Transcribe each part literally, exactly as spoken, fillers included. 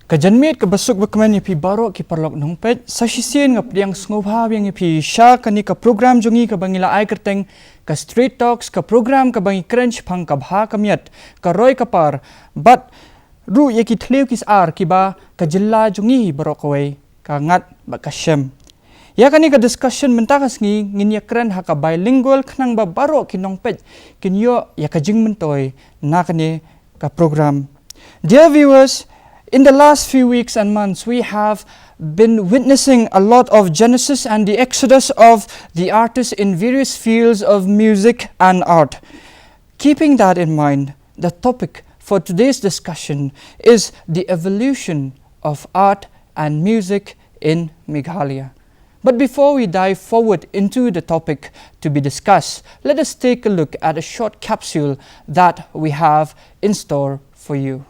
Ka janmiet kaba suk bakmen ïa phi baroh ki paralok nongpeit, sa shisien nga pdiang sngewbha biang ïa phi sha kane ka program jong ngi kaba ngi la ai kyrteng ka Street Talks, ka program kaba ngi kren shaphang ka bha ka miat, ka roi ka par, bad ruh ïa ki thliew ki sar kiba ka jylla jong ngi baroh kawei ka ngat bad ka shem. Ïa kane ka discussion mynta ka sngi ngin ïa kren ha ka bilingual khnang ba baroh ki nongpeit kin ïoh ïa ka jingmyntoi na kane ka program. Dear viewers, in the last few weeks and months, we have been witnessing a lot of genesis and the exodus of the artists in various fields of music and art. Keeping that in mind, the topic for today's discussion is the evolution of art and music in Meghalaya. But before we dive forward into the topic to be discussed, let us take a look at a short capsule that we have in store for you.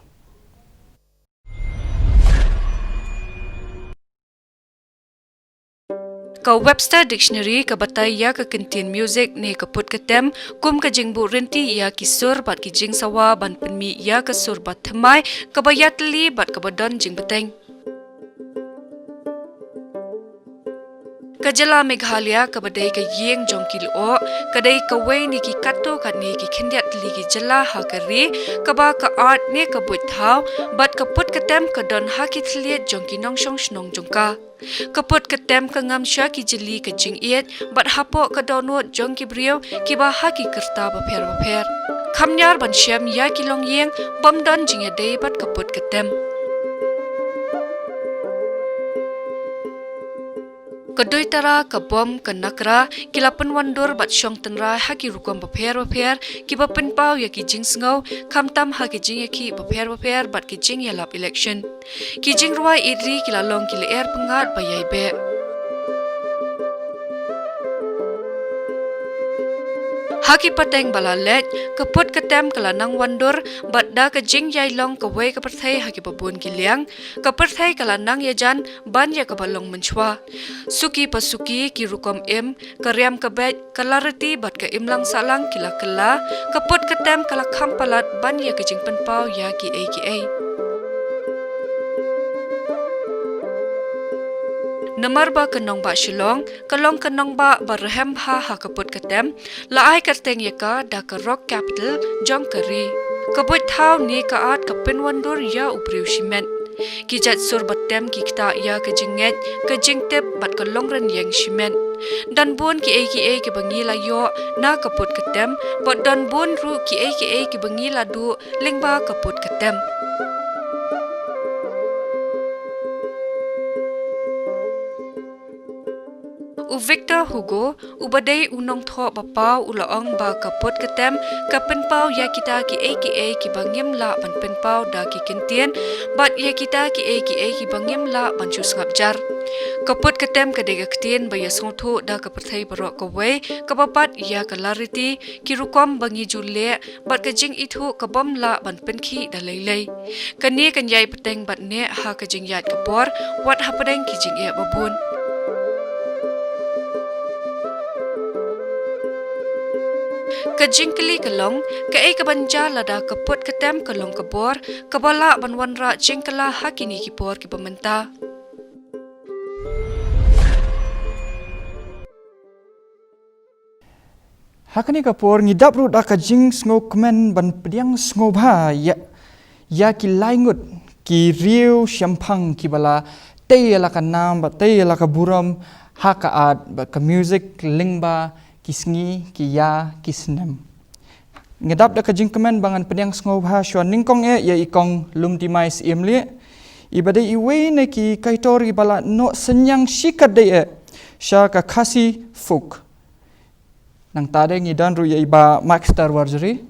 Ka Webster Dictionary ka batai ïa ka kyntien music ne ka put ka tem kum ka jingbuh rynti ïa ki sur bad ki jingsawa ban pynmih ïa ka sur ba thymmai, kaba ïatylli bad kaba don jingbteng. Ka jylla Meghalaya kaba dei ka ïing jong ki lyoh, ka dei kawei na ki katto katne ki khyndiat tylli ki jylla ha ka ri, kaba ka art ne ka buit thaw bad ka put ka tem ka don ha ki thylliej jong ki nongshong shnong jong ka. Ka put ka tem ka ngam sha ki jylli ka jingïeit bad hapoh ka dohnud jong ki briew kiba ha ki kyrta bapher bapher. Kham ñiar ban shem ïa ki longïing bym don jingïadei bad ka put ka tem. Ka duitara, ka bom, ka nakra ki la pynwandur bad shong tynrai ha ki rukom bapher bapher kiba pynpaw ïa ki jingsngew, khamtam ha ki jingïakhih bapher bapher bad ki jingïalap election. Ki jingrwai ïeit ri ki la long ki lyer pyngngad ba ïai beh. Ha ki pateng ba la leit, ka put ka tem ka la nang wandur bad da ka jingïailong kawei ka pyrthei ha kiba bun ki liang, ka pyrthei ka la nang ïajan ban ïa kaba long mynshuwa. Suki pa suki, ki rukom im, ka riam ka beit, ka lariti bad ka imlang sahlang ki la kylla, ka put ka tem ka la kham palat ban ïa ka jingpynpaw ïa kiei kiei. Namar ba ka nongbah Shillong ka long ka nongbah ba rhem bha ha ka put ka tem, la ai kyrteng ïa ka da ka rock capital jong ka ri. Ka buit thaw ne ka art ka pynwandur ïa u briew shimet. Ki jait sur ba tem ki ktah ïa ka jingngeit, ka jingtip bad ka longrynieng shimet. Don bun kiei kiei kiba ngi la ïoh na ka put ka tem bad don bun ruh kiei kiei kiba ngi la duh lyngba ka put ka tem. U Victor Hugo, uba dei u nongthoh ba paw, u la ong ba ka put ka tem ka pynpaw ïa kita kiei kiei kiba ngim lah ban pynpaw da ki kyntien bad ïa kita kiei kiei kiba ngim lah ban shu sngap jar. Ka put ka tem ka dei ka ktien ba ïasngewthuh da ka pyrthei baroh kawei, kaba bat ïa ka lariti, ki rukom ba ngi ju leh bad ka jingithuh ka bym lah ban pynkhih da lei lei. Kane kan ïai bteng bad neh ha ka jingïaid ka bor, wat hapdeng ki jingeh ba bun. Ka jingkylli ka long, kaei kaban jia lada ka put ka tem ka long ka bor kaba lah ban wanrah jingkylla ha kine ki por kiba mynta. Ha kane ka por ngi dap ruh da ka jingsngewkmen ban pdiang sngewbha ïa, ïa ki lai ngut ki riew shemphang kiba la tei ïa la ka nam bad tei ïa la ka burom ha ka art bad ka music lyngba ki sngi, ki ïa, ki snem. Nga dap da ka jingkmen ba ngan pdiang sngewbha shuwa nyngkong eh ïa i Kong Lumtimai Syiemlieh, iba dei iwei na ki kaitor iba la noh synñiang shikatdei eh sha ka Khasi folk. Nangta de ngi don ruh ïa i Bah Maxter Warjri,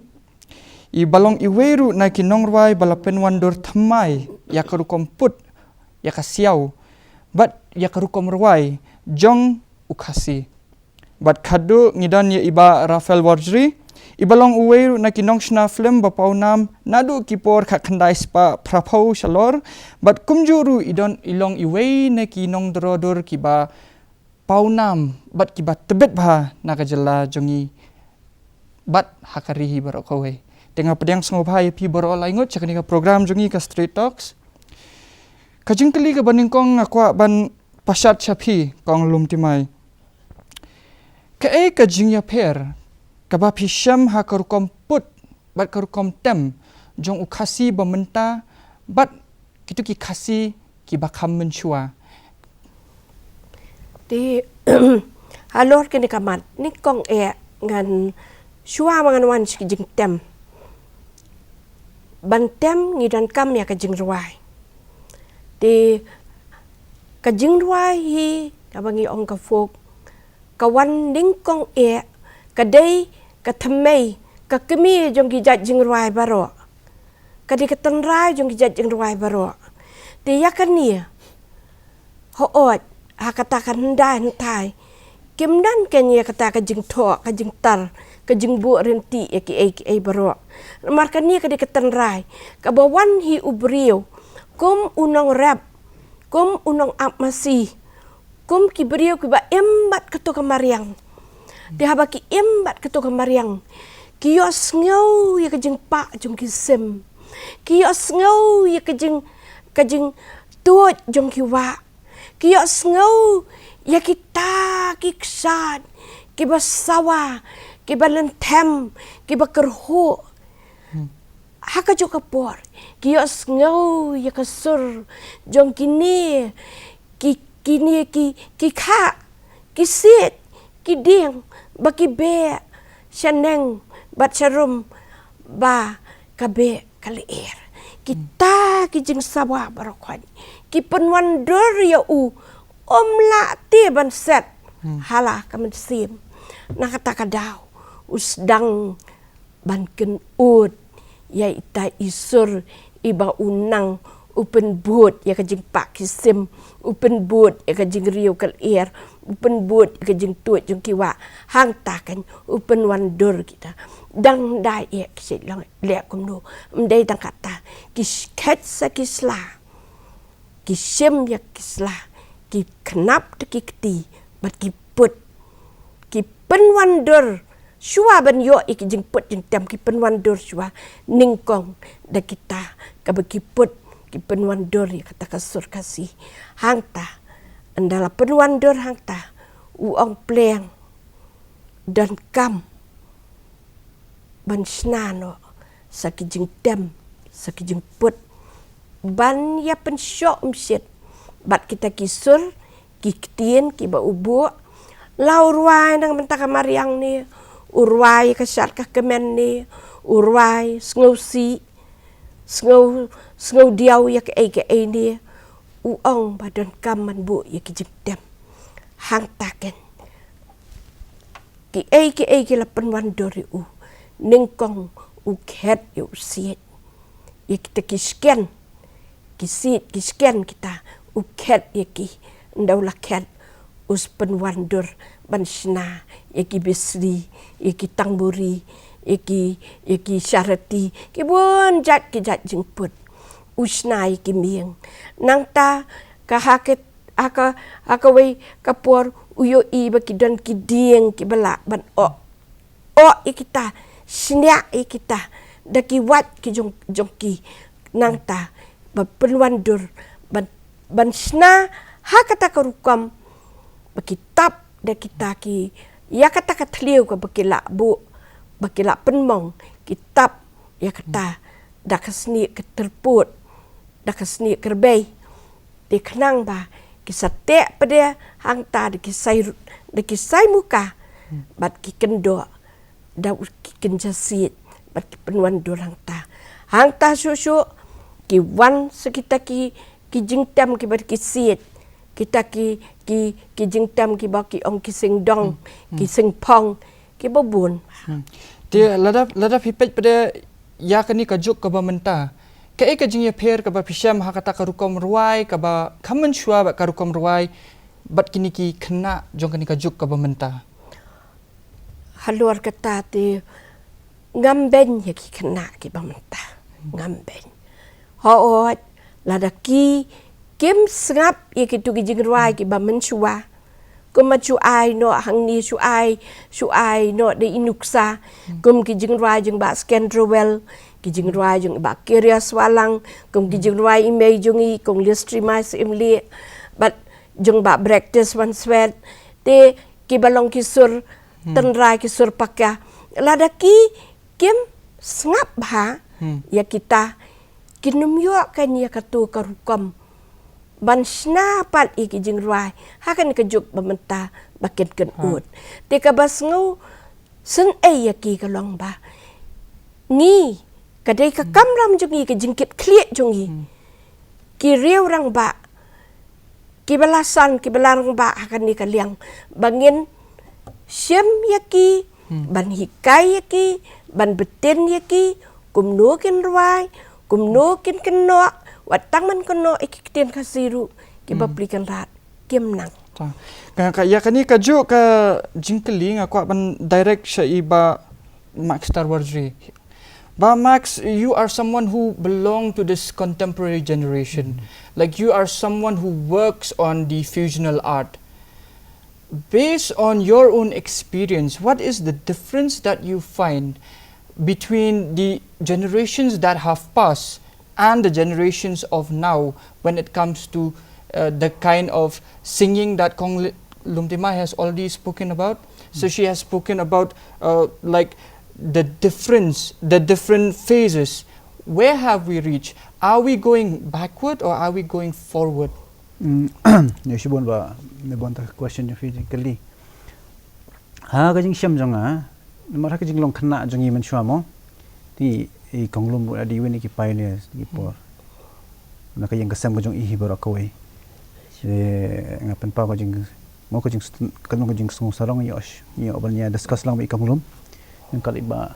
iba long iwei ruh na ki nongrwai ba la pynwandur thymmai ïa ka rukom put, ïa ka siaw bad ïa ka rukom rwai jong u Khasi. Bad khadduh ngi don ïa i Bah Raphael Warjri, iba long uwei ruh na ki nongshna film ba pawnam naduh ki por khatkhyndai spah phraphew shalor, bad kumjuh ruh i don, i long iwei na ki nongdro dur kiba pawnam bad kiba tbit bha na ka jylla jong ngi bad ha ka ri hi baroh kawei. Te nga pdiang sngewbha ïa phi baroh lai ngut sha kane ka program jong ngi ka Street Talks. Ka jingkylli kaba nyngkong nga kwah ban pashat sha phi, kong Lumtimai. Kaei ka jingïapher kaba phi shem ha ka rukom put bad ka rukom tem jong u Khasi ba mynta bad kito ki Khasi kiba kham mynshuwa? Te halor kane ka mat, nyngkong eh ngan shuwa ma ngan wan sha ka jingtem. Ban tem ngi donkam ïa ka jingrwai. Te ka jingrwai hi kaba ngi ong ka folk, ka wan nyngkong eh, ka dei ka thymmei, ka kmie jong ki jait jingrwai baroh. Ka dei ka tynrai jong ki jait jingrwai baroh. Te ïa kane, hooid, ha kata ka hyndai hyntai, kim don kane ïa kata ka jingthoh, ka jingtar, ka jingbuh rynti ïa kiei kiei baroh. Namar kane ka dei ka tynrai kaba wan hi u briew kum u nongrep, kum u nongap masi, kum ki briew kiba im bad kato ka mariang. Te haba ki im bad kato ka mariang, ki ïohsngew ïa ka jingpah jong ki sim. Ki ïohsngew ïa ka jing, ka jingtuid jong ki wah. Ki ïohsngew ïa kita ki kshaid kiba sawa, kiba lynthem, kiba kyrhuh. Ha kajuh ka por, ki ïohsngew ïa ka sur jong kine ki, kine ki, ki khah, ki siej, ki dieng, ba ki beh shaneng bad sharum, ba ka beh ka lyer. Kita ki jingsawa baroh khoit ki pynwandur ïa u, um lah te ban set ha la ka mynsiem. Na kata ka daw u sdang ban kynud ïa ita i sur iba u nang, u pynbud ïa ka jingpah ki sim, u pynbud ïa ka jingriew ka lyer, u pynbud ïa ka jingtuid jong ki wah. Hangta kan u pynwandur kita. Dang dei ïa ki shu long leh kumno. Ym dei tang kata, ki sh-, khet sa ki sla, ki shim ïa ki sla, ki khnap da ki kti bad ki put, ki pynwandur shuwa ban ïoh ïa ki jingput jingtem, ki pynwandur shuwa nyngkong da kita kaba ki put, ki pynwandur ïa kata ka sur Khasi. Hangta, ynda la pynwandur hangta, u ong pleng, donkam ban shna noh sa ki jingtem, sa ki jingput, ban ïa pynshoh umshit bad kita ki sur, ki ktien kiba u buh. La u rwai na ka bynta ka mariang ne, u rwai ka shad ka kmen ne, u rwai sngewsih, sngew, sngew diaw ïa kaei kaei ne, u ong ba donkam ban buh ïa ki jingtem. Hangta kan, kiei kiei ki la pynwandur ïa u, nyngkong u khet ïa u siej, ïa kita ki shken, ki siej ki shken kita, u khet ïa ki. Ynda u la khet, u sa pynwandur ban shna ïa ki bisri, ïa ki tangburi, ïa ki, ïa ki sharati, ki bun jait ki jait jingput. U shna ïa ki mieng. Nangta ka ha ka, ha ka, ha kawei ka por u ïohi ba ki don ki dieng kiba lah ban oh, oh ïa kita, shniah ïa kita da ki wait ki jong, jong ki. Nangta ba pynwandur ban, ban shna ha kata ka rukom ba ki tap da kita ki, ïa kata ka thliew kaba ki lah buh, ba ki lah pynmong, ki tap ïa kata da ka snieh ka tyrpud, da ka snieh ka rbai. Te khnang ba ki sa teh pat de hangta da ki sai, da ki sai muka bad ki kyndoh da u ki kynja siej bad ki pynwandur hangta. Hangta shuh shuh ki wan sa kita ki, ki jingtem kiba da ki siej, kita ki, ki, ki jingtem kiba ki ong ki singdong, ki singphong, kiba bun. Hmm. Te lada, lada phi peit pat de ïa kane ka juk kaba mynta, kaei ka jingïapher kaba phi shem ha kata ka rukom rwai kaba kham mynshuwa bad ka rukom rwai bad kine ki khynnah jong kane ka juk kaba mynta? Halor kata te ngam beiñ ïa ki khynnah kiba mynta. Ngam beiñ. Hooid, lada ki kim sngap ïa kitu ki jingrwai kiba mynshuwa, kumba shu ai noh hangne, shu ai, shu ai noh da i nuksa, kum ki jingrwai jong Bah Sken Rowell, Ki jingrwai jong i Bah Kirias Walang, kum ki jingrwai i mei jong i, Kong Listri Mai Syiemlieh, bad jong Bah Brektis Wanswet, te kiba long ki sur tynrai, ki sur pakka. Lada ki kim sngap bha ïa kita, kin ym ïoh kein ïa katu ka rukom ban shna pat ïa ki jingrwai ha kane ka juk ba mynta ba kin kynnoh. Te kaba sngew sngewsih ïa ki ka long ba ngi, ka dei ka kamram jong ngi, ka jingkitkhlieh jong ngi, ki riew rangbah, kiba la san, kiba la rangbah ha kane ka liang, ba ngin shem ïa ki, ban hikai ïa ki, ban btin ïa ki kumno kin rwai, kumno kin kynnoh, wat tang ban kynnoh ïa ki ktien Khasi ruh, kiba pli kynrad kim nang. Ka, ka, ïa kane ka juk ka jingkylli nga kwah ban direct sha i Bah Max Tarwarjri. Bah Max, you are someone who belong to this contemporary generation. Like, you are someone who works on the fusional art. Based on your own experience, what is the difference that you find between the generations that have passed and the generations of now when it comes to uh, the kind of singing that Kong Lumtimai has already spoken about? So she has spoken about uh, like the difference, the different phases. Where have we reached? Are we going backward or are we going forward? Mm, ïa shibun ba, ne bon ta question jong phi jingkylli. Ha ka jingshem jong nga, namar ha ka jinglong khynnah jong ngi mynshuwa mo. Te i Kong Lum ruh i dei iwei na ki pioneers ki por. Na ka ïing ka sem ka jong i hi baroh kawei. Te nga pynpaw ka jing, mo ka jing, ka jong ka jingsngew sarong ïoh, ïoh ban ïa discuss lang bad i Kong Lum. Ngan kali ba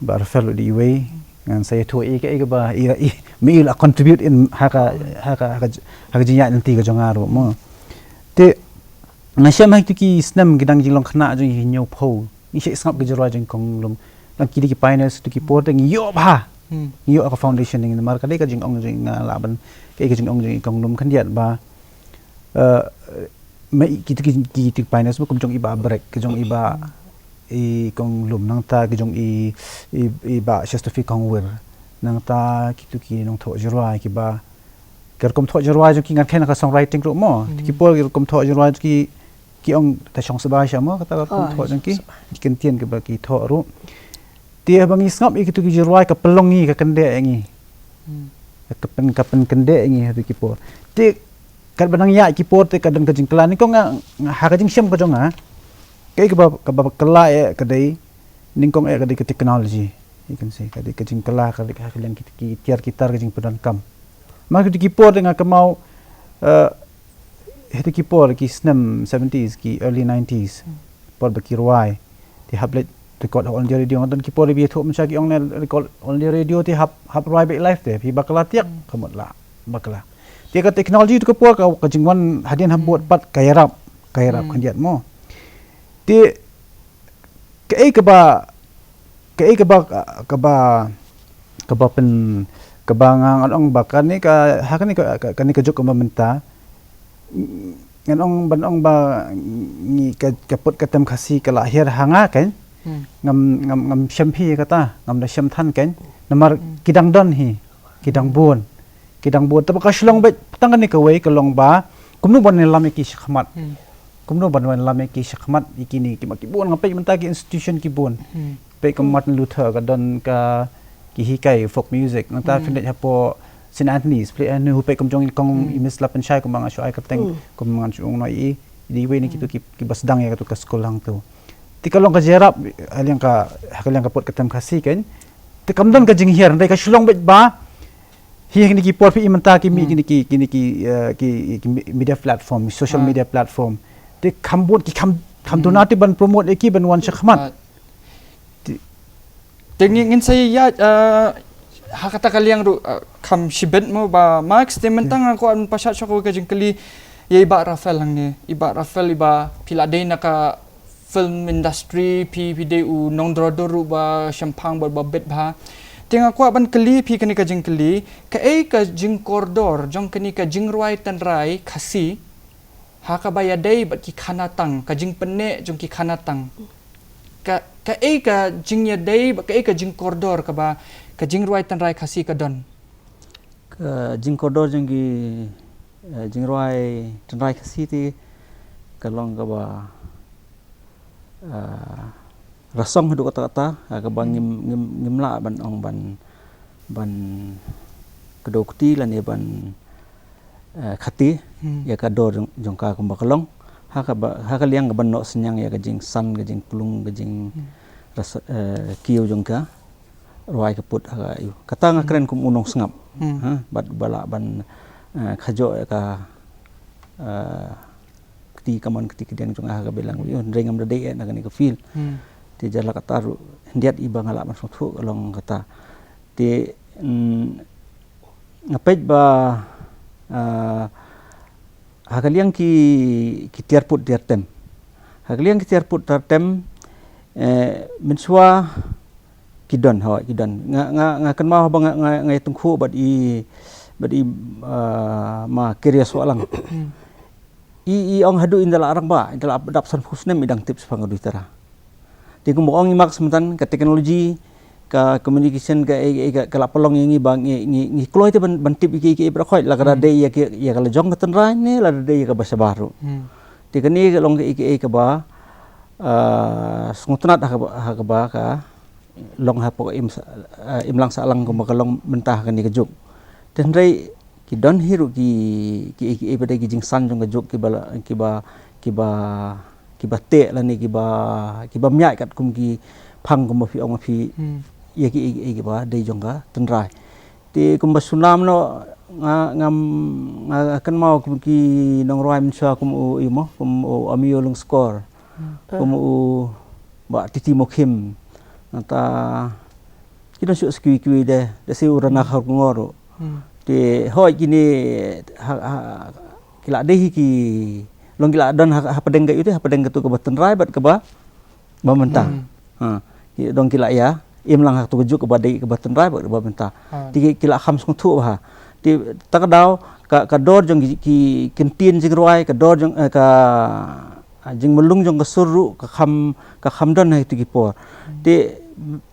Bah Rafael ruh i dei iwei, ngan sa ïathuh ïa kaei kaba i, i, me i la contribute in ha ka, ha ka, ha ka, ha ka jingïaid lynti ka jong nga ruh mo. Te nga shem ha kitu ki snem ki dang jinglong khynnah jong ngi hynñiewphew. Ngi shu sngap ki jingrwai jong i Kong Lum. Dang ki dei ki pioneers tu ki por te ngi ïoh bha. Ngi ïoh ka foundation jong ngi namar ka dei ka jingong jong nga lah ban, kaei ka jingong jong i Kong Lum khyndiat ba eh, ma i, kitu ki, ki, kitu ki pioneers ba kum jong i Bah Brek, ki jong i Bah, i Kong Lum, nangta ki jong i, i, i Bah Chesterfield Kongwir, nangta kitu ki nongthoh jingrwai kiba, ki rukom thoh jingrwai jong ki ngan khein ka songwriting ruh mo. Ki por ki rukom thoh jingrwai jong ki, ki ong ta shong sba sha mo, kata ka rukom thoh jong ki, ki kyntien kiba ki thoh ruh. Te haba ngi sngap ïa kitu ki jingrwai ka pynlong ngi, ka kyndit ïa ngi. Ka pyn, ka pynkyndit ïa ngi ha kitu ki por. Te katba nang ïaid ki por te ka don ka jingkylla. Nyngkong nga, nga ha ka jingshem ka jong nga, kaei kaba, kaba kylla ïa ka dei, nyngkong ïa ka dei ka technology. You can say ka dei ka jingkylla ka dei ha ka liang ki, ki tiar ki tar ka jingpyndonkam. Namar kitu ki por te nga kynmaw, eh, ha kitu ki por ki snem seventies, ki early nineties. Por ba ki rwai. Te hap leit record ha All India Radio, nga don ki por ba ïathuh mynshuwa ki ong ne record All India Radio te hap, hap rwai beit live te, phi bakla tiak, ka mut la bakla. Te ka technology tu ka por ka, ka jingwan hadien habud pat ka ïarap, ka ïarap khyndiat mo. Te kaei kaba, kaei kaba, kaba, kaba pyn, kaba nga, ngan ong ba kane ka, ha kane ka, ka, kane ka juk kaba mynta, ngan ong, ban ong ba ngi ka, ka put ka tem Khasi ka la hiar ha nga kein. Ngam, ngam, ngam shem hi kata, ngam da shem than kein. Namar ki dang don hi, ki dang bun. Ki dang bun. Te ba ka shlong beit tang kane kawei ka long ba kumno ban ïalam ïa ki shakhmat. Kumno ban ïalam ïa ki shakhmat ïa kine ki ma ki bun, nga peit mynta ki institution ki bun. Peit kum Martin Luther ka don ka ki hikai folk music. Nangta phin leit hapoh Saint Anthony's, peit anu peit kum jong i Kong i Miss Lapynshai kum ba nga shu ai kyrteng kum ngan shu ong noh i, i dei iwei na kitu ki, kiba sdang ïa katu ka skul hangtu. Te ka long ka jingïarap ha liang ka, ha ka liang ka put ka tem Khasi kein. Te kam don ka jinghiar, hynrei ka shlong beit ba hi ha kine ki por phi i mynta ki mih kine ki, kine ki, eh, ki, ki media platform, social media platform. Te kham bun ki kham, kham duna te ban promote ïa ki ban wan shakhmat. Te, te ngin, ngin sa ïaid, eh, ha kata ka liang ruh, eh, kham shibit mo Bah Max, te mynta nga kwah ban pynshad shuwa ka jingkylli ïa i Bah Rafael hangne. I Bah Rafael, i Bah, phi la dei na ka film industry, phi, phi dei u nongdro dur ruh ba shemphang bad ba bit bha. Te nga kwah ban kylli phi kane ka jingkylli, kaei ka jingkordor jong kane ka jingrwai tynrai Khasi ha kaba ïadei bad ki khanatang, ka jingpynneh jong ki khanatang. ka, kaei ka jingïadei bad kaei ka jingkordor kaba ka jingrwai tynrai Khasi ka don? Ka jingkordor jong ki, eh, jingrwai tynrai Khasi te ka long kaba, eh, rasong haduh katta katta, ha kaba ngim, ngim, ngim lah ban ong ban, ban kdew kti lane ban, eh, khati, hmm, ïa ka dor jong, jong ka kumba ka long. Ha kaba, ha ka liang kaban noh synñiang ïa ka jingsan, ka jingplung, ka jing, hmm, ras, eh, kiew jong ka rwai ka put ha ka ïu. Kata nga, hmm, kren kum u nongsngap. Hmm. Ha, bad ba lah ban, eh, khajoh ïa ka, eh, kti kamon kti kdiang jong nga ha ka Beilang. Ïu, hynrei ngam da dei eh na kane ka field. Hmm. Te ïa la kata ruh hyndiat iba nga lah ban sngewthuh ka long kata. Te, mm, nga peit ba, ah, ha ka liang ki, ki tiar put tiar tem. Ha ka liang ki tiar put tiar tem, eh, mynshuwa ki don, hooid, ki don. Nga, nga, nga kynmaw haba nga, nga, nga ïatyngkhuh bad i, bad i, ah, ma Kirias Wahlang. Hmm. I, i ong haduh ynda la rangbah, ynda la dap sanphew snem i dang tip shaphang ka Duitara. Te kumba ong i Mark mynta, ka teknoloji, ka communication, ka, ka, ka, ka la pynlong ïa ngi ba ngi, ngi, ngi kloi te ban, ban tip ïa ki, ïa ki baroh khoit, lada, hmm, dei ïa ki, ïa ka la jong ka tynrai ne lada dei ïa kaba shabar ruh. Hmm. Te kane ka long ka, ïa ki, ïa kaba, ah, sngewtynnat ha kaba, ha kaba ka long hapoh im sa-, ah, imlang sahlang kumba ka long mynta ha kane ka juk. Te hynrei ki don hi ruh ki, ki, ki, ki, ba dei ki jingsan jong ka juk kiba la, kiba, kiba, kiba teh lane kiba, kiba ym ïaid katkum ki phang kumba phi ong ma phi, hmm, ïa ki, ïa ki, ïa kiba dei jong ka tynrai. Te kumba shu nam noh nga, ngam, nga kynmaw kum ki nongrwai mynshuwa kum u, ïu mo, kum u Amio Lyngskor. Hmm. Kum u Bah Titi Mukhim. Nangta ki don shuh sa kiwei kiwei de, de shu u Rana Kharkongor ruh. Hmm. Te hooid kine ha, ha, ki la dei hi ki long ki la don ha, hapdeng ka ïu te, hapdeng katu kaba tynrai bad kaba, ba mynta. Hmm. Ha, ki dang ki la ïa im lang ha katu ka juk kaba dei kaba tynrai bad kaba mynta. Ha. Te ki, ki la kham sngewthuh bha. Te ta ka daw ka, ka dor jong ki, ki ktien jingrwai, ka dor jong, eh, ka, ah, jingmyllung jong ka sur ruh ka kham, ka kham don ha kitu ki por. Hmm. Te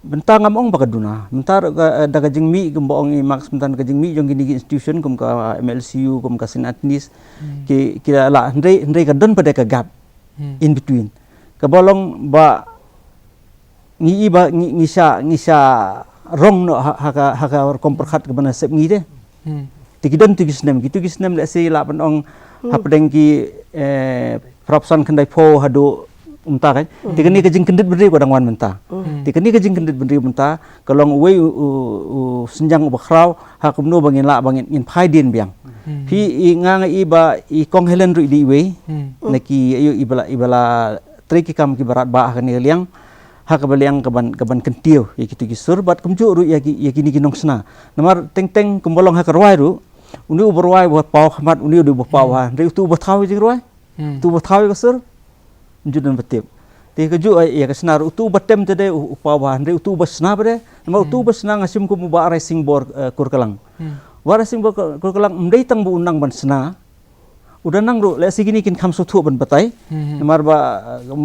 mynta ngam ong ba ka duna. Mynta ruh ka, eh, da ka jingmih kumba ong i Mark mynta, ka jingmih jong kine ki institution kum ka M L C U, kum ka Saint Anthony's, hmm, ki, ki la, la hynrei, hynrei ka don pat de ka gap, hmm, in between. Kaba long ba ngi i ba ngi, ngi sha, ngi sha rong noh ha, ha ka, ha ka rukom pyrkhat kaba nasep ngi te. Hmm. Te ki don tu ki snem, kitu ki snem lehse lah ban ong, hmm, hapdeng ki, eh, phra phew san khyndai phew haduh mynta kan. Hmm. Te kane ka jingkyndit bynriew ka dang wan mynta. Hmm. Te kane ka jingkyndit bynriew mynta ka long uwei u, u, u synjang uba khraw ha kumno ba ngin lah ba ngin, ngin phai dien biang. Hmm. Phi i nga nga i ba i Kong Helen ruh i dei iwei, hmm, na ki ïu iba la, iba la trei ki kam kiba radbah ha kane ka liang, ha kaba liang kaban, kaban kyntiew ïa kitu ki sur bad kumjuh ruh ïa ki, ïa kine ki nongshna. Namar teng teng kumba long ha ka rwai ruh, une uba rwai uba paw khmat, une uba paw, hmm, ha, hynrei utu uba thaw ïa jingrwai, hmm, utu uba thaw ïa ka sur, ym ju don ba tip. Te kajuh ïa ka shna ruh, utu uba tem te de u, u paw, ha, hynrei utu uba shna pat de. Namar utu, hmm, uba shna nga shim kum u Bah Raising Bor, eh, Kurkalang. Hmm. Bah Raising Bor Kur-, Kurkalang ym dei tang ba u nang ban shna, u da nang ruh, lehse kine kin kham sngewthuh ban batai. Hmm, hmm. Namar ba,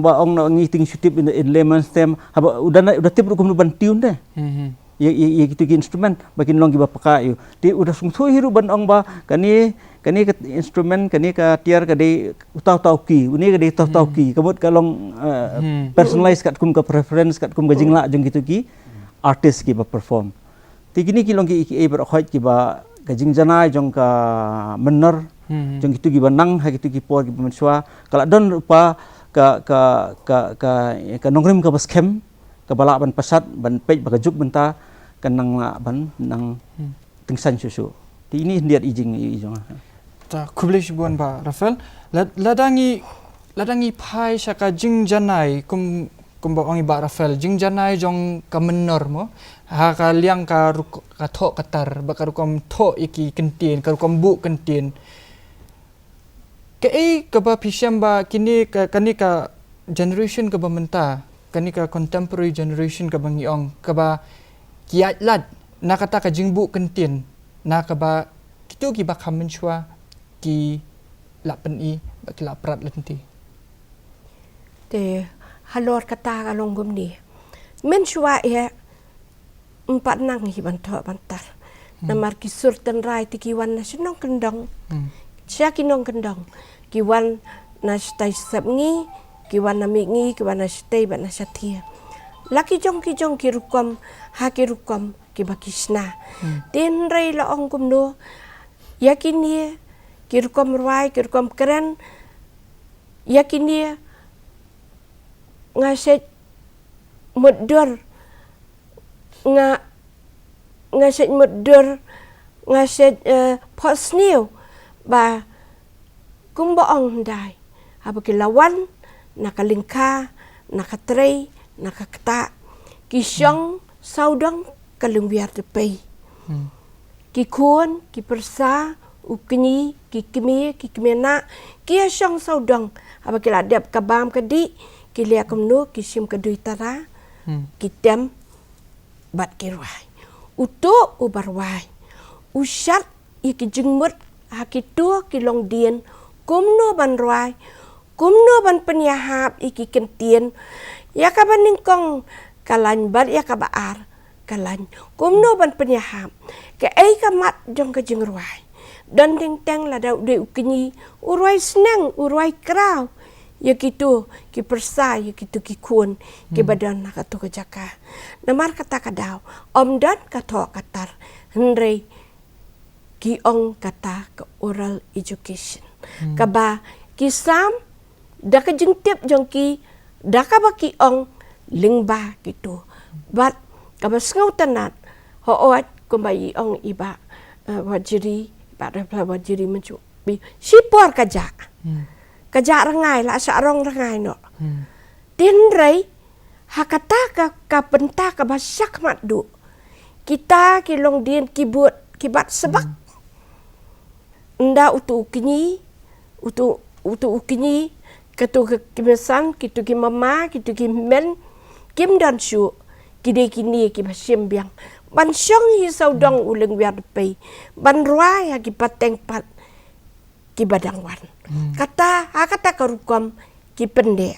ba ong na ngi tieng shu tip in, in layman's term, haba u da na, u da tip ruh kumno ban tune de. Hmm, hmm. Ïa, ïa, ïa kitu ki instrument ba kin long kiba paka ïa u. Te u da sngewthuh hi ruh ban ong ba kane, kane ka instrument, kane ka tiar ka dei uta uta u key, une ka dei uta uta u, hmm, key. Ka mut ka long, eh, hmm, personalize katkum ka preference, katkum ka, oh, jinglah jong kitu ki artist kiba perform. Te kine ki long ki, ki, eh, baroh khoit kiba ka jingjanai jong ka mynnor, hmm, jong kitu kiba nang ha kitu ki por kiba mynshuwa. Ka la don ruh pat ka, ka, ka, ka, ka nongrim kaba skhem, kaba lah ban pyrshah, ban peit ba ka juk mynta kan nang lah ban nang, hmm, tyngshaiñ shuh shuh. Te ine hyndiat i jing, i jong. Ta khublei shibun Bah Raphael. La, lada ngi, lada ngi phai sha ka jingjanai kum, kumba ong i Bah Raphael, jingjanai jong ka mynnor mo, ha ka liang ka ruk-, ka thoh ka tar, bad ka rukom thoh ïa ki kyntien, ka rukom buh kyntien. Kaei kaba phi shem ba kine ka, kane ka generation kaba mynta, kane ka contemporary generation kaba ngi ong, kaba ki ïaid lad na kata ka jingbuh kyntien, na kaba kitu kiba kham mynshuwa ki la pyni bad ki la prat lynti. Te Halor kata ka long kumne. Mynshuwa eh, ym pat nang hi ban thoh ban tar. Namar ki sur tynrai te ki wan na shnong kyndong. Sha ki nong kyndong. Ki wan na shatai sep ngi, ki wan na mih ngi, ki wan na shatai bad na shatia. La ki jong ki jong ki rukom, ha ki rukom kiba ki shna. Te hynrei la ong kumno, ïa kine ki rukom rwai, ki rukom kren, ïa kine nga shet mutdur, nga, nga shet mutdur, nga shet, eh, phohsniew, ba kumba ong hyndai, haba ki la wan na ka lyngkha, na ka trei, na ka ktah, ki shong sawdong ka lyngwiar dpei. Ki khun, ki pyrsa, u kñi, ki kmie, ki kmie na, ki ïa shong sawdong, haba ki la dep ka bam ka dih, ki leh kumno, ki shim ka dui tara, ki tem bad ki rwai. Uto uba rwai u shad ïa ki jingmut ha kito ki longdien, kumno ban rwai, kumno ban pynïahap ïa ki kyntien, ïa kaba nyngkong ka lain bad ïa kaba ar ka lain, kumno ban pynïahap. Kaei ka mat jong ka jingrwai? Don teng teng lada u dei u kñi, u rwai sneng, u rwai kraw ïa kito ki pyrsa, ïa kito ki khun kiba don ha kato ka jaka. Namar kata ka daw ym don ka thoh ka tar, hynrei ki ong kata ka oral education, kaba ki sam da ka jingtip jong ki, da kaba ki ong lyngba kito. Bad kaba sngewtynnat, hooid, kumba i ong i Bah, eh, Wajri, i Bah Refla Wajri mynjur, bi shipor ka jah. Ka jah rngai, la shah rong rngai noh. Te hynrei ha kata ka, ka bynta kaba shakhmat duh, kita ki longdien ki bud ki bat sbak. Ynda uto u kñi, uto, uto u kñi, kato ka kmie san, kito ki mama, kito ki hynmen kim don shuh, ki dei kine kiba shim biang ban shong hi sawdong u lyngwiar dpei, ban rwai ha ki pateng pat kiba dang wan. Kata, ha kata ka rukom ki pyndeh.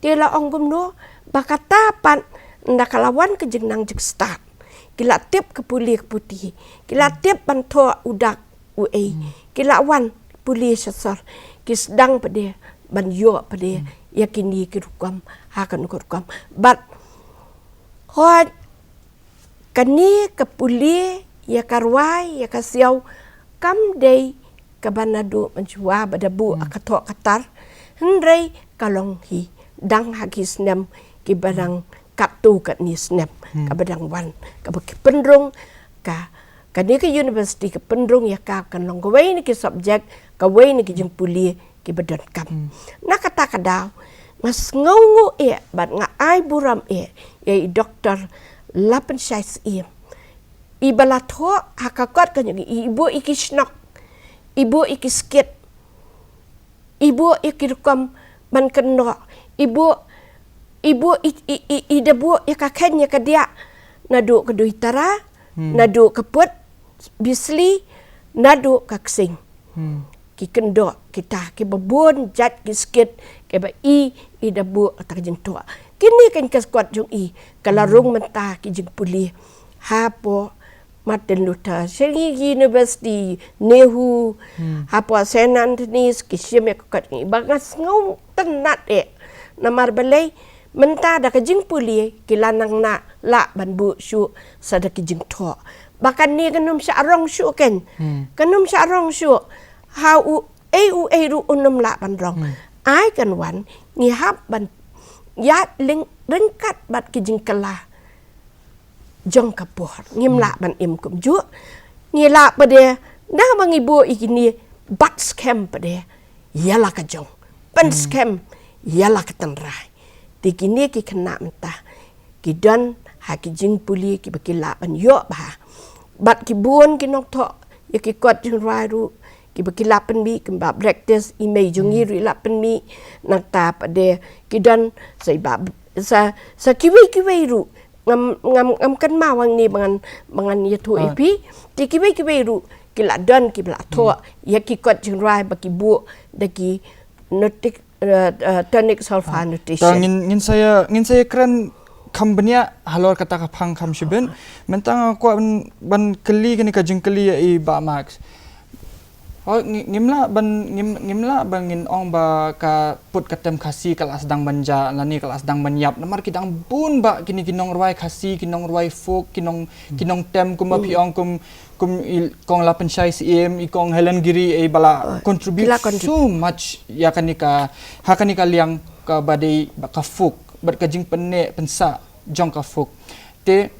Te la ong kumno, ba kata pat ynda ka la wan ka jingnang jingstad, ki la tip ka pule ka puthi, ki la tip ban thoh u dak u ei, ki la wan pule sha sor, ki sdang pat de ban ïoh pat de ïa kine ki rukom ha kano ka rukom. Bad hooid, kane ka pule ïa ka rwai ïa ka siaw kam dei kaba naduh mynshuwa ba da buh ha ka thoh ka tar, hynrei ka long hi dang ha ki snem kiba dang katto katne snem kaba dang wan, kaba ki pynrung ka, kane ka university ka pynrung ïa ka, kan long kawei na ki subject, kawei na ki jingpule kiba donkam. Na kata ka daw nga sngewnguh eh bad nga ai burom eh ïa i Doktor Lapynshai Syiem, iba la thoh ha ka kot ka jong i, i buh ïa ki shnong, i buh ïa ki skit, i buh ïa ki rukom ban kynnoh, i buh, i buh i, i, i, i da buh ïa ka kheiñ ïa ka diah, naduh ka dui tara, naduh ka put bisli, naduh ka ksing. Ki kynnoh kita kiba bun jait ki skit kiba i, i da buh kata ka jingthoh. Kine keiñ ka kot jong i ka la rung mynta ki jingpule hapoh Martin Luther, sha ki university, NEHU, hapoh Saint Anthony's, ki shim ïa ka kot jong i. Ba nga sngewtynnat eh. Namar balei, mynta da ka jingpule ki la nang na lah ban buh shuh sa da ki jingthoh. Ba kane kan ym shah rong shuh keiñ. Kan ym shah rong shuh. Ha u ei u ei ruh un ym lah ban rong. Ai kan wan, ngi hap ban ïaid lyng-, ryngkat bad ki jingkylla jong ka por. Ngim lah ban im kumjuh. Ngi lah pat de, naba ngi buh ïa kine, bat skhem pat de ïa la ka jong, pynskhem ïa la ka tynrai. Te kine ki khynnah mynta ki don ha ki jingpule kiba ki lah ban ïoh bha. Bad ki bun ki nongthoh ïa ki kot jingrwai ruh kiba ki lah pynmih, kumba Bah Brektis, i mei jong ngi ruh i lah pynmih. Nangta pat de ki don sa i Bah, sa, sa kiwei kiwei ruh. Ngam, ngam, ngam kynmaw hangne ba ngan, ba ngan ïathuh ïa phi. Te kiwei kiwei ruh ki la don kiba la thoh ïa ki kot jingrwai ba ki buh da ki notik uh, uh, tonic solfa notation. Ta ngin ngin sa ïa ngin sa ïa kren kham bniah halor kata ka phang kham shibun. Mynta nga kwah ban ban kylli kane ka jingkylli ïa i Bah Max. Oh, ngi- ngim lah ban ngim ngim lah ban ngin ong ba ka put ka tem Khasi ka la sdang ban jah lane ka la sdang ban ïap, namar ki dang bun bah kine ki nongrwai Khasi, ki nongrwai folk, ki nong ki nongtem, kumba phi ong, kum kum i kong la pynshai Syiem, i kong Helen Giri, i ba la contribute so much ïa kane ka ha kane ka liang kaba dei ba ka folk bad ka jingpynneh pynsah jong ka folk. Te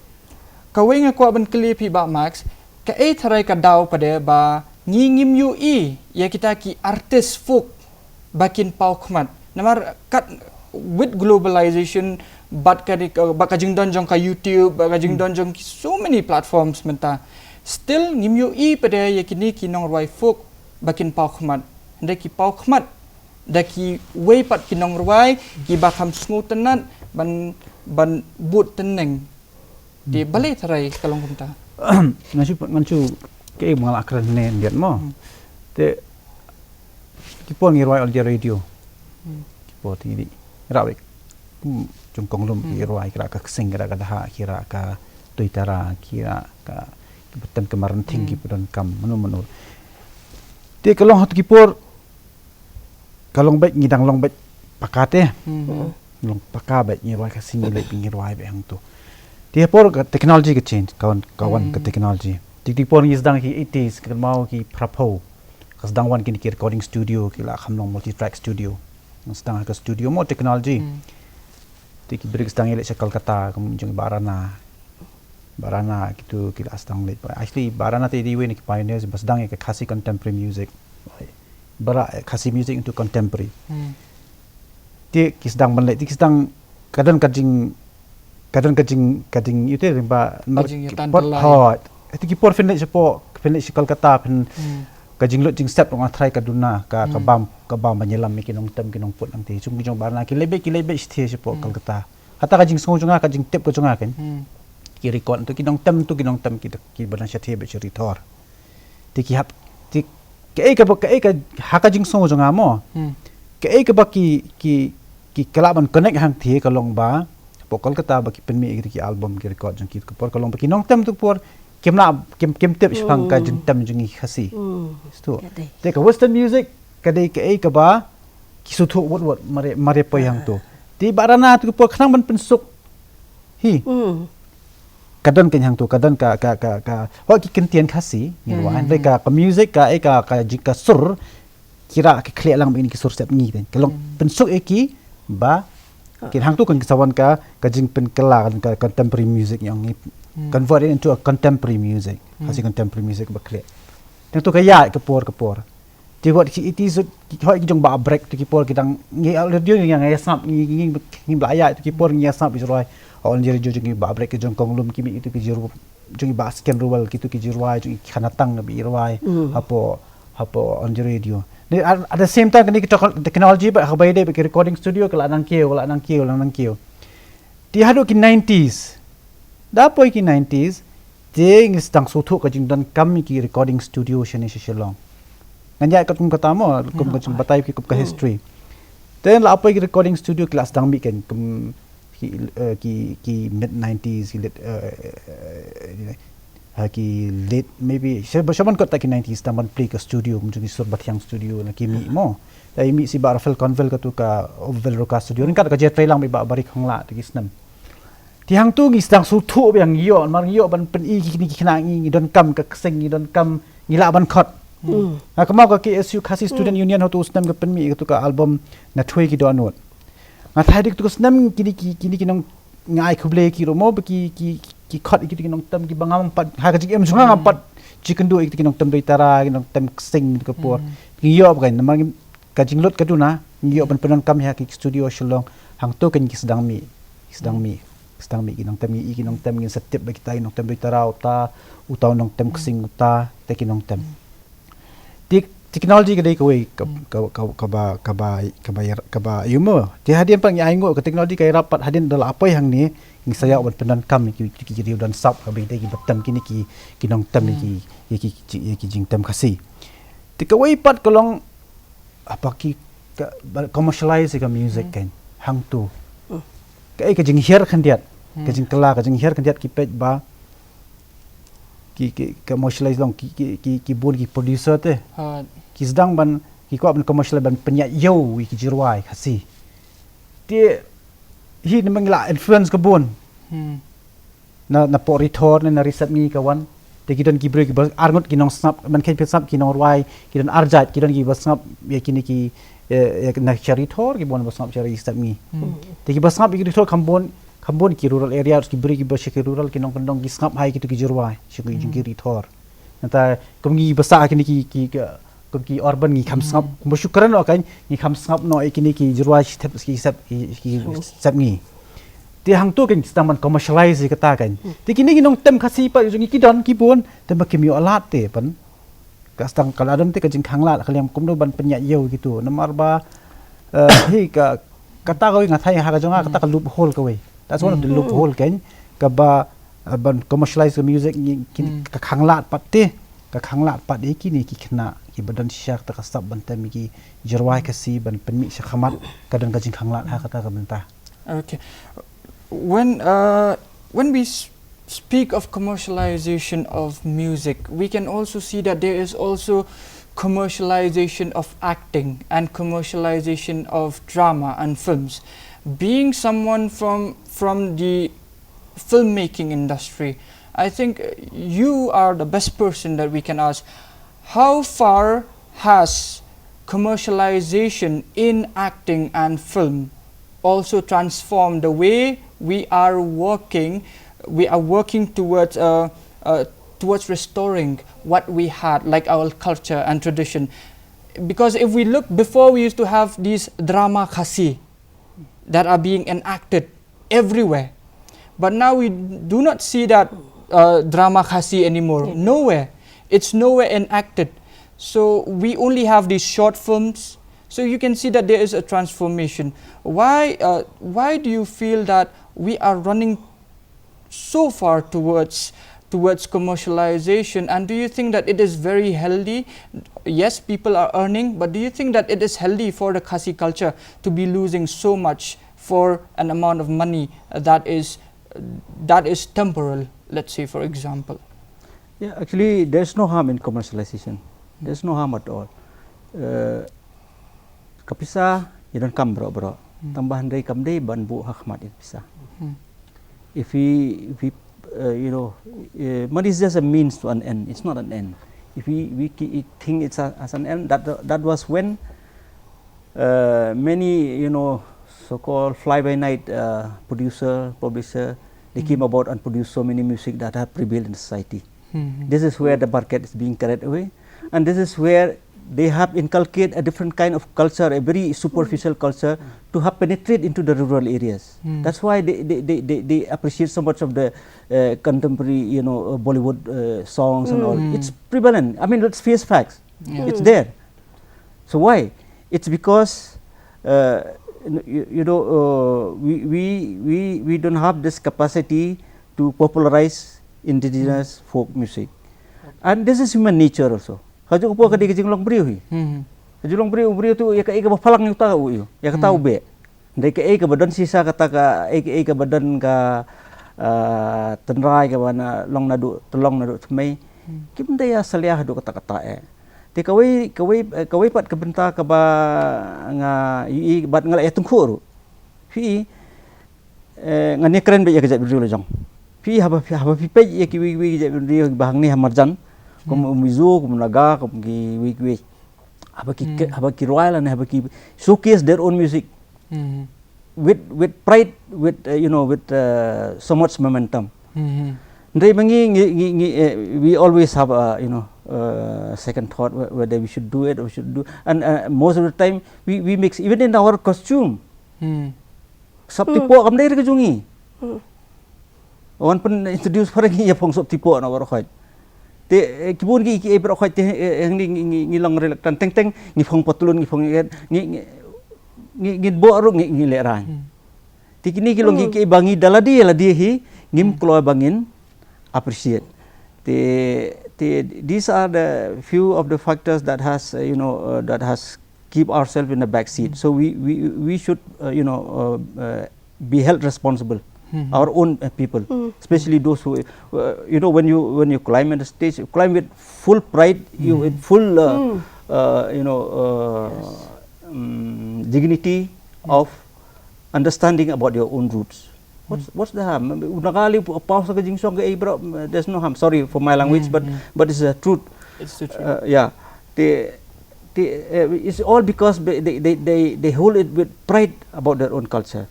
kawei nga kwah ban kylli phi Bah Max, kaei tharai ka daw pat ba ngi ngim ïohi ïa kita ki artist folk ba kin paw khmat. Namar kat with globalization, bad ka, ka, bad ka jingdon jong ka YouTube, bad ka jingdon jong ki so many platforms mynta. Still ngim ïohi pat ïa kine ki nongrwai folk ba kin paw khmat. Hynrei ki paw khmat da kiwei pat ki nongrwai kiba kham sngewtynnat ban ban bud tynneng. Te balei tharai ka long kumta? Ngan shu ngan shu kaei ba nga la kren ne ndiat mo. Te ki por ngi rwai on radio. Ki por ti di rap ik. Jong kong lum ki rwai ki rap ka ksing, ki rap ka dha, ki rap ka tuitara, ki rap ka ki batan ka maranthing, ki padon kam mano mano. Te ka long hatu ki por ka long bad ngi dang long bad paka te. Long paka bad ngi rwai ka sing ngi leh ngi rwai bad hangtu. Te por ka technology ka change, ka wan ka wan ka technology. Tik tik por ngi sdang ki eighties ka mau ki prapo. Ka sdang wan kini ki recording studio ki la kham long multi track studio. Ngi sdang ka studio mo technology. Te ki brik sdang ïaleh sha Kolkata kum jong Bah Rana. Bah Rana kitu ki la sdang leh. Actually Bah Rana te dei wei na ki pioneers ba sdang ïa ka Khasi contemporary music. Ba rah Khasi music into contemporary. Te ki sdang ban leh, te ki sdang ka don ka jing ka don ka jing ka jing ïa te ring ba mar jing ïa ki tan por dalai. Hot. Te ki por phin leh shapoh, phin leh sha Kolkata phin ka jinglut jingsep nga tharai ka duna ka ka bam ka bam ban ïalam ïa ki nongtem ki nongput nangte. Jong ki jong Bah Rana ki leh beit ki leh beit shathie shapoh Kolkata. Kata ka jingsngew jong nga, ka jingtip ka jong nga kan. Ki record tu ki nongtem tu ki nongtem ki ki ba dang shathie beit sha Ri Thor. Te ki hap te kaei kaba kaei ka ha ka jingsngew jong nga mo. Kaei kaba ki ki ki ka lah ban connect hangthie ka long ba hapoh Kolkata ba ki pynmih ïa ki album ki record jong ki ka por ka long ba ki nongtem tu por kim lah kim kim tip shaphang ka jingtem jong ngi Khasi. Te ka western music ka dei kaei kaba ki sngewthuh wut wut mare mare poi hangtu. Te Bah Rana tu ki por khnang ban pynsuk. Hi. Ka don ka hangtu ka don ka ka ka ka hoi ki kyntien Khasi ngi rwai hynrei ka ka music ka eh ka ka jing ka sur ki rah ki khlieh lang ba ïa ki sur step ngi te ka long pynsuk ïa ki ba ki hangtu kan ki sa wan ka ka jingpynkylla ka contemporary music ïa ngi convert it into a contemporary music. Khasi contemporary music ba khlieh. Te tu ka ïa ka por ka por. Te wat ki iti sut ki hoi ki jong Bah Brek tu ki por ki dang ngi al radio ngi ngi sap ngi ngi ngi bla ïa tu ki por ngi sap i roi. Ol ngi radio jong Bah Brek ki jong Kong Lum ki mi itu ki jiru jong Bah Sken Ruwal ki tu ki jiru jong ki khana tang bi roi. Hapo hapo on radio. Ni at the same time kini ki technology ba ha bai de ki recording studio ka la nang kiew la nang kiew la nang kiew. Ti haduh ki nineties. Da poi ki nineties te ngi sdang sngewthuh ka jingdonkam ki recording studio shane sha Shillong. Ngan ïa kat kum kata mo kum ka jingbatai ki kum ka history. Te la poi ki recording studio ki la sdang mih kan kum ki ki ki mid nineties ki late ha ki late maybe shaban kot ta ki nineties tang ban plie ka studio kum jong ki Sur Bathiang studio na ki mih mo. Ta i mih si Bah Raphael Conville ka tu ka Oberville Roka studio. Ringkat ka je trei lang Bah Bari Khongla tu ki snem. Ti hangtu ngi sdang sngewthuh biang ngi ïoh mar ngi ïoh ban pyni ki kine ki khynnah ngi ngi donkam ka kseng ngi donkam ngi lah ban khot. Nga kynmaw ka K S U Khasi Student Union hatu snem ka pynmih ka tu ka album Na Thwei Ki Dohnud. Nga thai dik tu ka snem kini ki kini ki nong nga ai khublei ki ruh mo ba ki ki ki khot ki ki nongtem ki ba ngam pat ha ka jingim jong nga ngam pat jikynduh ki nongtem doi tara ki nongtem ksing ka por. Ngi ïoh ba kan namar ka jinglut ka duna ngi ïoh ban pyndonkam ha ki studio Shillong hangto kan ki sdang mih ki sdang mih ki sdang mih ki nongtem ngi ki nongtem ngin sa tip ba kita ki nongtem doi tara uta uta nongtem ksing uta te ki nongtem. Tik technology ka dei kawei ka ka ka ka ba ka ba ka ba ka ba ïa mo. Te hadien pat ngi ai nguh ka technology ka ïarap pat hadien da la poi hangne ngi sa ïa ban pyndonkam ki ki ki don sap ka ba dei ki ba tem kine ki ki nongtem ki ki ki jingtem Khasi. Te kawei pat ka long apa ki ka ba commercialize ka music kan hangtu. Ka, eh, ka jinghiar khyndiat, ka jingkylla, ka jinghiar khyndiat ki peit ba ki, ki commercialize long ki, ki, ki, ki bun ki producer te. Ki sdang ban, ki kwah ban commercialize ban pynïaid ïew ïa ki jingrwai Khasi. Te hi namar ngi la influence ka bun. Na, na pok Ri Thor ne na Ri Sepngi ka wan. Te ki don ki briew kiba arngut ki nongsngap, ban kheiñ pynsngap ki nongrwai, ki don arjait, ki don kiba sngap ïa kine ki, eh, ïa na sha Ri Thor, kiba wan ba sngap sha Ri Sepngi. Te kiba sngap ïa ki Ri Thor kham bun, kham bun ki rural area, ki briew kiba sha ki rural ki nongkyndong ki sngap ha ïa kitu ki jingrwai, sha ki jong ki Ri Thor. Nangta kum ngi ba sah kine ki, ki, ki, kum ki urban ngi kham sngap, kumba shu kren noh kan, ngi kham sngap noh ïa kine ki jingrwai Ri Sep, Ri Sep, Ri Sepngi. Te hangtu kan sdang ban commercialize ïa kata kan. Te kine ki nongtem Khasi pat jong ngi ki don ki bun, te ba kim ïoh lad te ban. Ka sdang ka la don te ka jingkhanglad ka liang kumno ban pynïaid ïew kitu. Namar ba, eh, hi ka, kata kawei nga tharai ha ka jong nga kata ka loophole kawei. That's one of the loophole kan. Kaba, eh, ban commercialize ka music ngi, ki, ka khanglad pat te. Ka khanglad pat ïa kine ki khynnah kiba don shisha kata ka sap ban tem ïa ki jingrwai Khasi ban pynmih sha khmat, ka don ka jingkhanglad ha kata ka bynta. Okay. When, uh, when we s-, speak of commercialization of music, we can also see that there is also commercialization of acting and commercialization of drama and films. Being someone from, from the filmmaking industry, I think, uh, you are the best person that we can ask. How far has commercialization in acting and film also transformed the way we are working, we are working towards, uh, uh, towards restoring what we had, like our culture and tradition? Because if we look, before we used to have these drama Khasi that are being enacted everywhere. But now we do not see that, uh, drama Khasi anymore. Nowhere. It's nowhere enacted. So we only have these short films. So you can see that there is a transformation. Why, uh, why do you feel that we are running so far towards, towards commercialization, and do you think that it is very healthy? Yes, people are earning, but do you think that it is healthy for the Khasi culture to be losing so much for an amount of money that is, that is temporal, let's say, for example? Yeah, actually, there's no harm in commercialization. There's no harm at all. Uh, ka pisa ïa donkam baroh baroh. Tang ba hynrei kam dei ban buh ha khmat ïa ka pisa. If we, if we, uh, you know, uh, money is just a means to an end. It's not an end. If we, we ki-, think it's a, as an end, that, that was when, uh, many, you know, so-called fly-by-night, uh, producer, publisher, they came about and produced so many music that have prevailed in society. This is where the market is being carried away, and this is where they have inculcated a different kind of culture, a very superficial culture, to have penetrate into the rural areas. That's why they, they, they, they, they appreciate so much of the, uh, contemporary, you know, uh, Bollywood, uh, songs and all. It's prevalent. I mean, let's face facts. It's there. So why? It's because, uh, you, you know, uh, we, we, we, we don't have this capacity to popularize indigenous folk music. And this is human nature also. Ka jong u pua ka dei ka jinglong briew hi. Ka jinglong briew, briew tu ïa kaei kaba phalang ïa uta u ïoh, ïa kata u beh. Dei kaei kaba don shisha kata ka, ei, ei kaba don ka, ah, tynrai kaba na long naduh, tyllong naduh thymmei. Kim dei ïa salia haduh katta katta eh. Te kawei, kawei, eh, kawei pat ka bynta kaba nga ïohi bad nga la ïa tyngkhuh ruh. Phi, eh, ngan ïa kren beit ïa ka jaitbynriew la jong. Phi haba, haba phi peit ïa kiwei kiwei ki jaitbynriew ba hangne ha marjan. Kum u Mizo, kum u Naga, kum kiwei kiwei. Haba ki, haba ki rwai lane haba ki showcase their own music. With, with pride, with, uh, you know, with, uh, so much momentum. Hynrei ma ngi, ngi, ngi, ngi, eh, we always have a, you know, uh, second thought whe-, whether we should do it or we should do. And, uh, most of the time, we, we mix, even in our costume. Soptipoh kam dei re ka jong ngi. Wan pyn introduce para ngi ïa phong soptipoh na waroh khoit. Te, eh, ki bun ki, ki, eh, baroh khoit te, eh, eh, ngi, ngi, ngi, ngi long reluctant teng teng, ngi phong patlun, ngi phong, eh, ngi, ngi, ngi, ngi boh ruh ngi, ngi lehraiñ. Te kine ki long ki, ki ba ngi da lade, lade hi, ngim kloi ba ngin appreciate. Te, te, these are the few of the factors that has, uh, you know, uh, that has keep ourselves in the back seat. So we we we should, uh, you know uh, uh, be held responsible, our own, uh, people, especially those who, uh, you know when you when you climb at the stage, you climb with full pride, you with full, uh, uh, you know uh, um, dignity of understanding about your own roots. What's what's the harm? U Naga leh u paw sa ka jingsong ka ei bro, there's no harm. Sorry for my language, but but it's the truth. It's the truth. Uh, yeah. Te, te, uh, it's all because they, they, they, they, they hold it with pride about their own culture.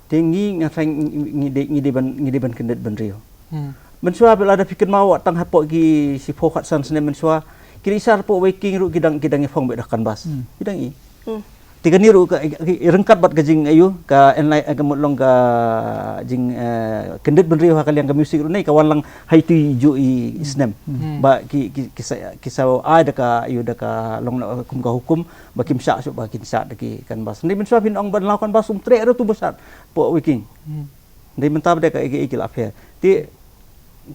Te ngi nga thrang ngi, ngi dei ngi dei ban ngi dei ban kyndit bynriew. Hmm. Mynshuwa ba lada phi kynmaw wat tang hapoh ki shiphew khatsan snem mynshuwa, ki dei sar hapoh Wei King ruh ki dang ki dang ïa phong beit da ka canvas. Ki dang i. Te kane ruh ka, ka, ka ryngkat bad ka jing aïu ka enlai ka mut long ka jing, eh, kyndit bynriew ha ka liang ka music ruh nei ka wan lang ha itu i ju i snem. Ba ki ki ki sa ki sa ai da ka aïu da ka long kum ka hukum ba kim shah shuh ba kin shah da ki canvas. Hynrei mynshuwa phin ong ban law canvas um treh ruh tu ba shah hapoh Wei King. Hynrei mynta ba dei ka ei ei ki la pher. Te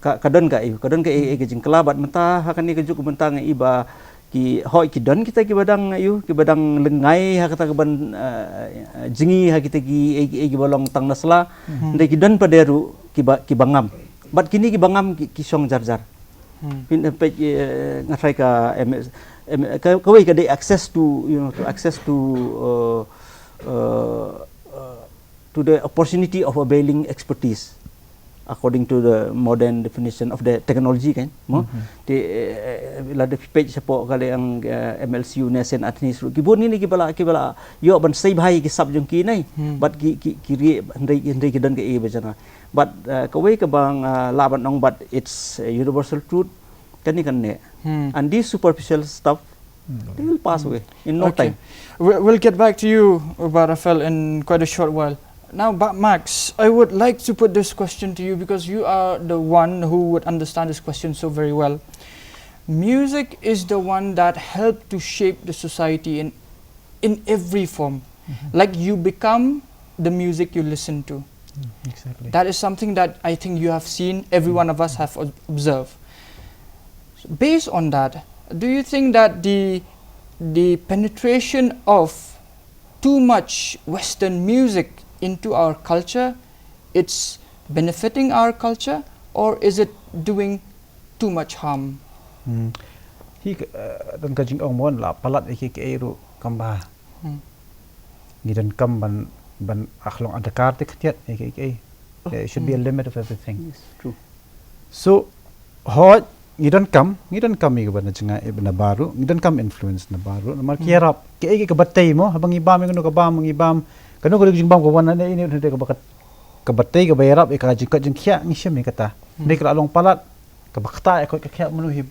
ka ka don ka aïu ka don ka ei ei ka jingkylla bad mynta ha kane ka juk mynta nga i ba ki hoi ki don kita kiba dang aïu kiba dang lyngngai ha kata ka ban, eh, jngi ha kita ki ei ei kiba long tang na sla. Hynrei ki don pat de ruh kiba kiba ngam. Bad kine kiba ngam ki, ki shong jar jar. Phin peit, eh, nga thrang ka M S, M, ka, kawei ka dei access to, you know, to access to, uh, uh, uh, to the opportunity of availing expertise according to the modern definition of the technology kan mo. Te, eh, lada phi peit shapoh ka liang, eh, M L C U ne Saint Anthony's ruh ki bun ine ki ba la ki ba la ïoh ban sei bha ïa ki sap jong ki nei. Bad ki ki ki ri hynrei hynrei ki don ka ei ba jana. But, uh, kawei ka bang, uh, lah ban ong, but it's a universal truth. Kane kan ne. And these superficial stuff, they will pass away in no time. We- We'll get back to you, Bah Raphael, in quite a short while. Now, Bah Max, I would like to put this question to you because you are the one who would understand this question so very well. Music is the one that helped to shape the society in in every form. Like, you become the music you listen to. Exactly. That is something that I think you have seen, every one of us have ob- observed. So based on that, do you think that the the penetration of too much Western music into our culture, it's benefiting our culture, or is it doing too much harm? Hmm. Hi ka, eh, don ka jingong mon la palat ïa ki ei ruh kam ba. Hmm. Ngi donkam ban ban akhlong adakar te khtiat ïa ki ei. There should be a limit of everything. Yes, true. So hoi ngi donkam ngi donkam ïa ka ban jngai ïa na baru ngi donkam influence na baru namar ki ïarap ki ei ka batei mo haba ngi bam ïa kano ka bam ngi bam kano ka jingbam ka wan na ne ne ka ba ka batei ka ba ïarap ïa ka jingkat jingkhiah ngi shem ïa kata. Dei ka la long palat ka ba kata ïa ka ka khiah manu hi.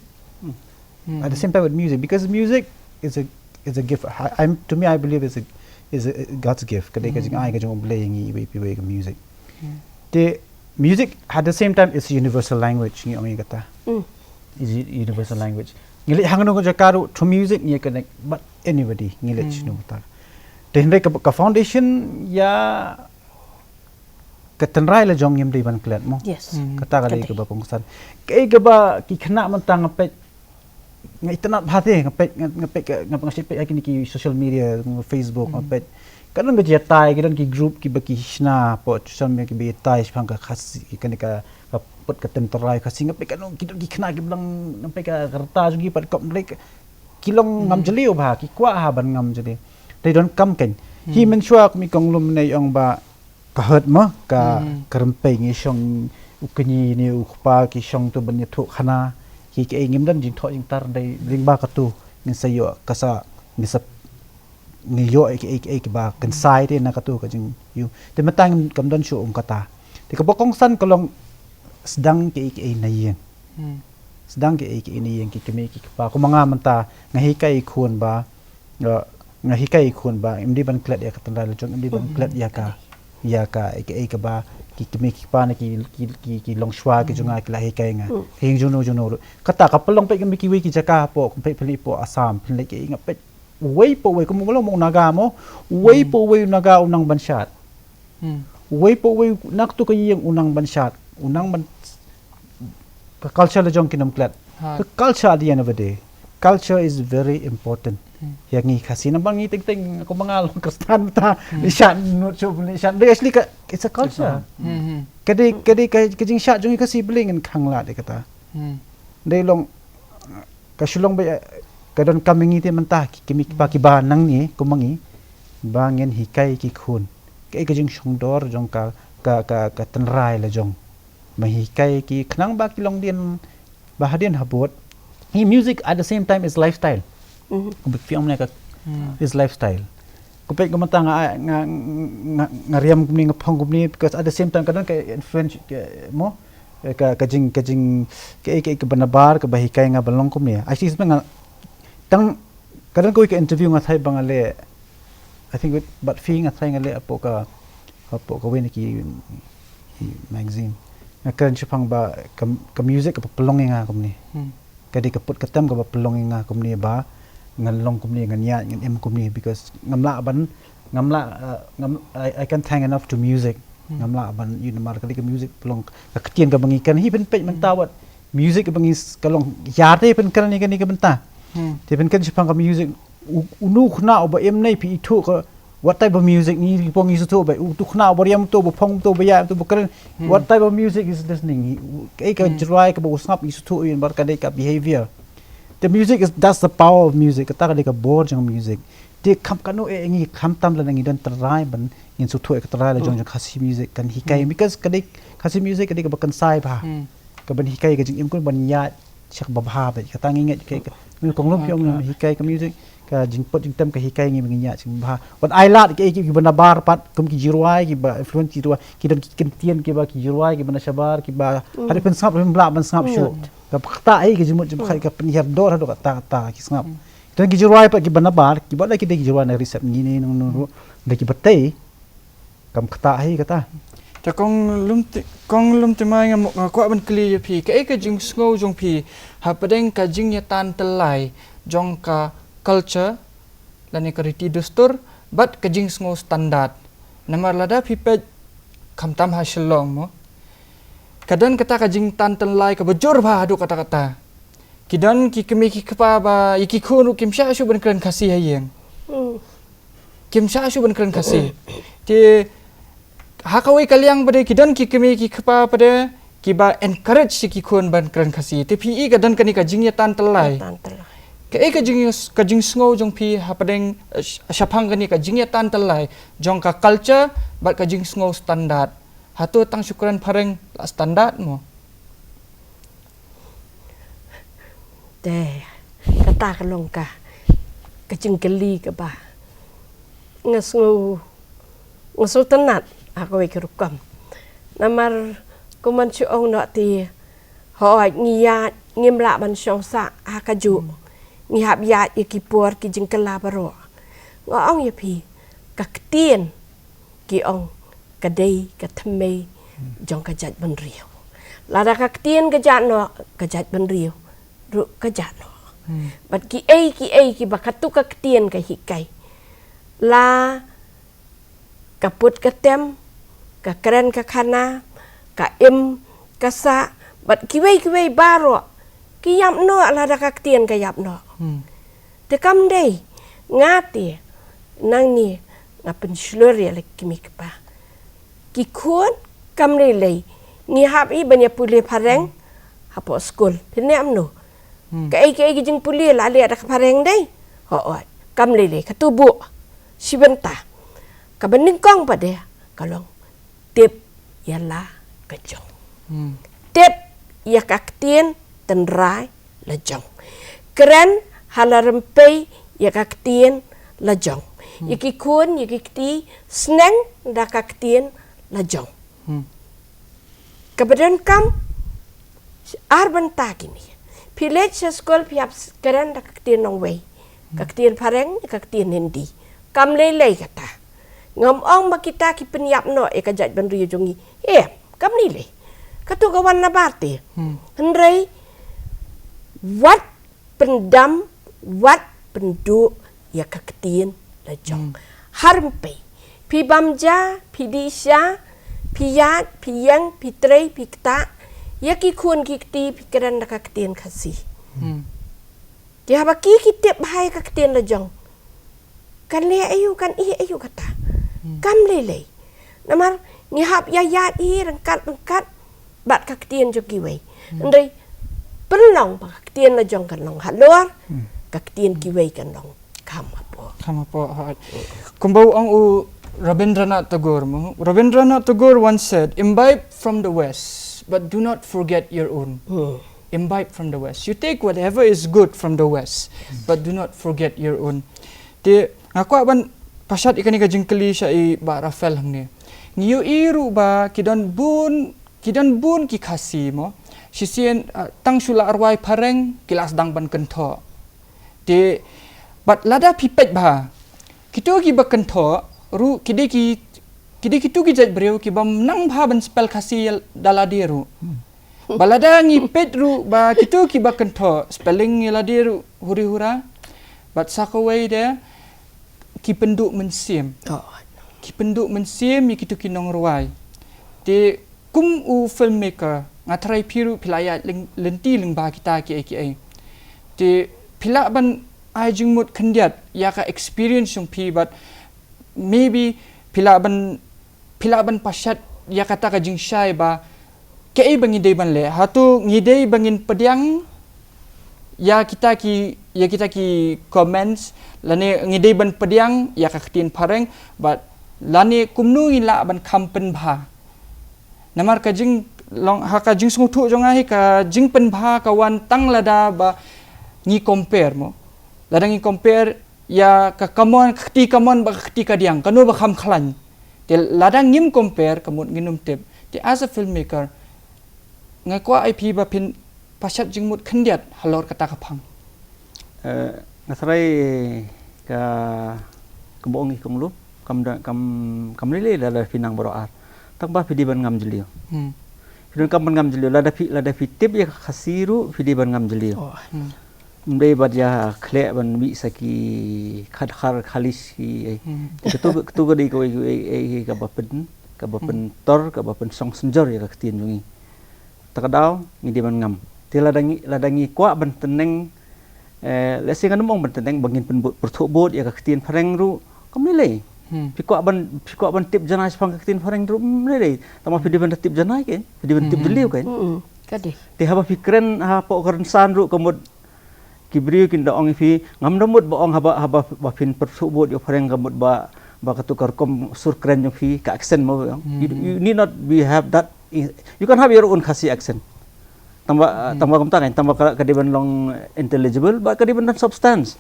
At the same time with music because music is a is a gift. I, I'm to me I believe is a is a God's gift. Ka dei ka jingai ka jong U Blei ïa ngi iwei pa iwei ka music. Te music at the same time is a universal language ngi ong ïa kata. Is a universal language. Ngi leh hangno ka jaka ruh through music ngi connect but anybody ngi leh shinu kata. Te hynrei ka ka foundation ïa ka tynrai la jong ngim dei ban klet mo. Yes. Kata ka dei kaba kongsan. Kaei kaba ki khynnah mynta nga peit nga itynnad bha te nga peit nga peit nga peit ha kine ki social media Facebook nga peit. Ka don ka jingïatai ki don ki group kiba ki shna hapoh social media kiba ïatai shaphang ka Khasi kane ka ka put ka tynrai Khasi nga peit ka don ki don ki khynnah kiba dang nga peit ka rta jong ki pat kop mrek ki long ngam jylliew bha ki kwah ha ban ngam jylliew. Dei donkam kein hi mynshuwa kum i kong Lum ne ong ba ka hurt mo ka ka rympei ngi shong u kñi ne u kpa ki shong tu ban ïathuh khana ki ki ei ngim don jingthoh jingtar dei lyngba katu ngin sa ïoh ka sa ngin sa ngi ïoh ei ei ei ba kynsai te na katu ka jing yu te mynta ngim kam don shuh um kata te kaba kongsan ka long sdang ki ei ki ei na ïing sdang ki ei ki ei na ïing ki kmie ki kpa kumba nga mynta nga hikai i khun ba nga nga hikai i khun ba im dei ban klet ïa ka tynrai la jong im dei ban klet ïa ka ïa ka ei ka ei kaba ki kmie ki kpa na ki ki ki ki longshuwa ki jong nga ki la hikai nga ïing jong no jong no ruh kata ka pynlong peit kmie kiwei ki jaka hapoh kum peit pynlong hapoh Assam pynlong ki nga peit uwei pa uwei kum u long u Naga mo uwei pa uwei u Naga u nang ban shad uwei pa uwei na katu ka ïing u nang ban shad u nang ban ka culture la jong ki nym klet ka culture at the end of the day culture is very important Ïa ngi Khasi namar ngi teng teng kumba nga long Khristan mynta. Ni shan nut shu ni shan. Actually ka, it's a culture. Ka dei ka dei ka jingshad jong ngi Khasi bling ngan khang lad ïa kata. Dei long ka shu long ba ka don kam ngi te mynta ki kimi kiba kiba nang ngi kumba ngi ba ngin hikai ki khun. Ka ka jingshongdor jong ka ka ka ka tynrai la jong. Ba hikai ki khnang ba ki long dien ba hadien habot. Hi music at the same time is lifestyle. Kumba ki ong ne ka is lifestyle. Ko peit kumta nga nga nga, nga riam kumne nga phong kumne because at the same time ka don ka influence ka, mo ka ka jing ka jing ka ka ka banabar ka ba hikai nga ba long kumne. Actually nga tang ka don ko ka interview nga thai ba nga le I think with but feeling nga thai nga le apo ka apo ka wen ki magazine. Nga kren shipang ba ka, ka music ka ba pelong nga kumne. Ka dei ka put ka tem ka ba pelong nga kumne ba nga long kumne ngan ïa ngan em kumne because ngam lah ban ngam lah uh, ngam I, I can thank enough to music. Ngam lah ban you know mar ka dei ka music pelong ka ktien ka ba ngi kan hi ben peit mynta wat music ka ba ngi ka long yar te ben kan ni ka ni ka bynta. Te ben kan shipang ka music unu khna ba em nei phi itu ka what type of music ngi ri pong ngi sutu ba utu khna ba riam to ba phong to ba ya to ba kren what type of music is listening ei ka jrwai ka ba sngap ngi sutu in bar ka dei ka behavior. The music is that's the power of music kata ka dei ka bor jong music. Te kham kanu e ngi kham tam la ngi don trai ban ngin sutu ka trai la jong jong Khasi music kan hikai because ka dei Khasi music ka dei ka ba kan sai ba ka ban hikai ka jingim kun ban ya shak ba bha ba kata ngi ngi ka ngi kong lom pyong ngi hikai ka music ka jingpot jingtem ka hikai ngi ngi ya shak ba bha. Wat ai lad ka ki ba na bar pat kum ki jirwai ki ba influence ki tu ki don ki kentien ki ba ki jirwai ki ba na shabar ki ba hadi pen sngap pen bla ban sngap shu ka kata ai ka jimut jimkhai ka pen hiar dor hadu kata kata ki sngap. Don ki jirwai pat ki ba na bar ki ba da ki da ki jirwai na risep ngi ni nang nuru da ki ba tei. Kam kata hi kata. Ta kong lum ti kong lum ti mai nga kwah ban kli ïa phi ka ei ka jingsngew jong phi ha pdeng ka jingïatan tyllai jong ka culture lane ka riti dustur bad ka jingsngew standard. Namar lada phi peit khamtam ha Shillong mo ka don kata ka jingtan tyllai ka bajur bha haduh kata kata. Ki don ki kmie ki kpa ba ïa ki khun ruh kim shah shu ban kren Khasi ha ïing. Kim shah shu ban kren Khasi. Te ha kawei ka liang pade ki don ki kmie ki kpa pade ki ba encourage ki khun ban kren Khasi. Te phi i ka don kani ka jingïatan tyllai. Ka ei ka jing ka jingsngew jong phi ha pdeng shaphang kani ka jingïatan tyllai jong ka culture bad ka jingsngew standard. Hato tang shu kren phareng la standard mo. Te kata ka long ka ka jingkylli ka ba nga sngew nga sngew tynat ha kawei ka rukom. Namar kumban shu ong noh te hooid ngi ïaid ngim lah ban shong sah ha ka juh ngi hap ïaid ïa ki por ki jingkylla baroh. Nga ong ïa phi ka ktien ki ong ka dei ka thymmei jong ka jaitbynriew. Lada ka ktien ka jah noh ka jaitbynriew ruh ka jah noh. Bad ki ei ki ei ki ba katu ka ktien ka hikai la ka put ka tem ka kren ka khana ka im ka sah bad kiwei kiwei baroh ki ïap noh lada ka ktien ka ïap noh. Te kam dei nga te nangne nga pynshlur ïa la ki kmie ki kpa. Ki khun kam lei lei ngi hap i ban ïa pule phareng hapoh skul phin ïa mano. Kaei kaei ki jingpule la leh da ka phareng dei. Hooid kam lei lei katu buh shi bynta. Ka ba nyngkong pat de ka long tip ïa la ka jong. Tip ïa ka ktien tynrai la jong. Kren ha la rympei ïa ka ktien la jong. Ïa ki khun ïa ki kti sneng da ka ktien la jong. Ka ba donkam ar bynta kine. Phi leit sha skul phi hap kren da ka ktien nongwei. Ka ktien phareng ka ktien Hindi. Kam lei lei kata. Ngam ong ba kita ki pynïap noh ïa ka jaitbynriew jong ngi. Em kam lei lei. Katu ka wan na bar te. Hynrei wat pyndam wat pynduh ïa ka ktien la jong. Har ym pei phi bam ja phi dih sha phi ïaid phi ïeng phi trei phi ktah ïa ki khun ki kti phi kren da ka ktien Khasi. Te haba ki ki tip bha ïa ka ktien la jong, kan leh aïu, kan ïeh aïu kata. Kam lei lei. Namar ngi hap ïa ïaid hi ryngkat ryngkat bad ka ktien jong kiwei. Hynrei pynlong ba ka ktien la jong kan long halor, ka ktien kiwei kan long kham hapoh. Kham hapoh, ha. Kumba u ong u Rabindranath Tagore mo. Rabindranath Tagore once said, "Imbibe from the West, but do not forget your own." Imbibe from the West. You take whatever is good from the West, but do not forget your own. Te nga kwah ban pashat ïa kane ka jingkylli sha i Bah Raphael hangne. Ngi ïohi ruh ba ki don bun, ki don bun ki Khasi mo. Shisien, ah, tang shu la rwai phareng ki la sdang ban kynthoh. Te bad lada phi peit bha, kito kiba kynthoh ruh ki dei ki, ki dei kito ki jait briew kiba nang bha ban spell Khasi ïa da lade ruh. Ba lada ngi peit ruh ba kito kiba kynthoh spelling ïa lade ruh huri hura. Bad sa kawei de ki pynduh mynsiem. Ki pynduh mynsiem ïa kito ki nongrwai. Te kum u filmmaker, nga tharai phi ruh phi la ïaid lynti lyngba kita kiei kiei. Te phi lah ban ai jingmut khyndiat ïa ka experience jong phi, bad maybe phi lah ban, phi lah ban pashat ïa kata ka jingshai ba kaei ba ngi dei ban leh. Hato ngi dei ba ngin pdiang ïa kita ki, ïa kita ki comments, lane ngi dei ban pdiang ïa ka ktien phareng, bad lane kumno ngi lah ban kham pynbha. Namar ka jinglong, ha ka jingsngewthuh jong nga hi, ka jingpynbha ka wan tang lada ba ngi compare mo. Lada ngi compare ïa ka kamon, ka kti kamon bad ka kti kadiang, kano ba kham khlaiñ. Te lada ngim compare, ka mut ngin ym tip. Te as a filmmaker, nga kwah ai phi ba phin pashat jingmut khyndiat halor kata ka phang. Eh, nga tharai ka, ka ba ong i kong Lup, kam da, kam, kam lei lei lada phi nang baroh ar. Tang ba phi dei ban ngam jylliew. Phi donkam ban ngam jylliew, lada phi, lada phi tip ïa ka Khasi ruh, phi dei ban ngam jylliew. Ym dei bad ïa khleh ban mih sa ki khadkhar khalis ki, eh. Te katu, katu ka dei kawei, kawei, eh, kaba pyn, kaba pyntor, kaba pynsong synjor ïa ka ktien jong ngi. Ta ka daw ngi dei ban ngam. Te lada ngi, lada ngi kwah ban tneng, eh, let's say ngan ym ong ban tneng, ba ngin pynbud, pyrthuh bud ïa ka ktien phareng ruh, kam lei lei. Phi kwah ban, phi kwah ban tip janai shaphang ka ktien phareng ruh, kam lei lei. Tangba phi dei ban da tip janai ke, phi dei ban tip jylliew ke. Ka dei. Te haba phi kren hapoh ka rynsan ruh, ka mut ki briew kin da ong ïa phi, ngam da mut ba ong haba, haba, ba phin pyrthuh bud ïa u phareng ka mut ba, ba katu ka rukom sur kren jong phi, ka accent mo. You, you need not be have that, you can have your own Khasi accent. Tangba, tangba kumta kan, tangba ka, ka dei ban long intelligible, bad ka dei ban don substance.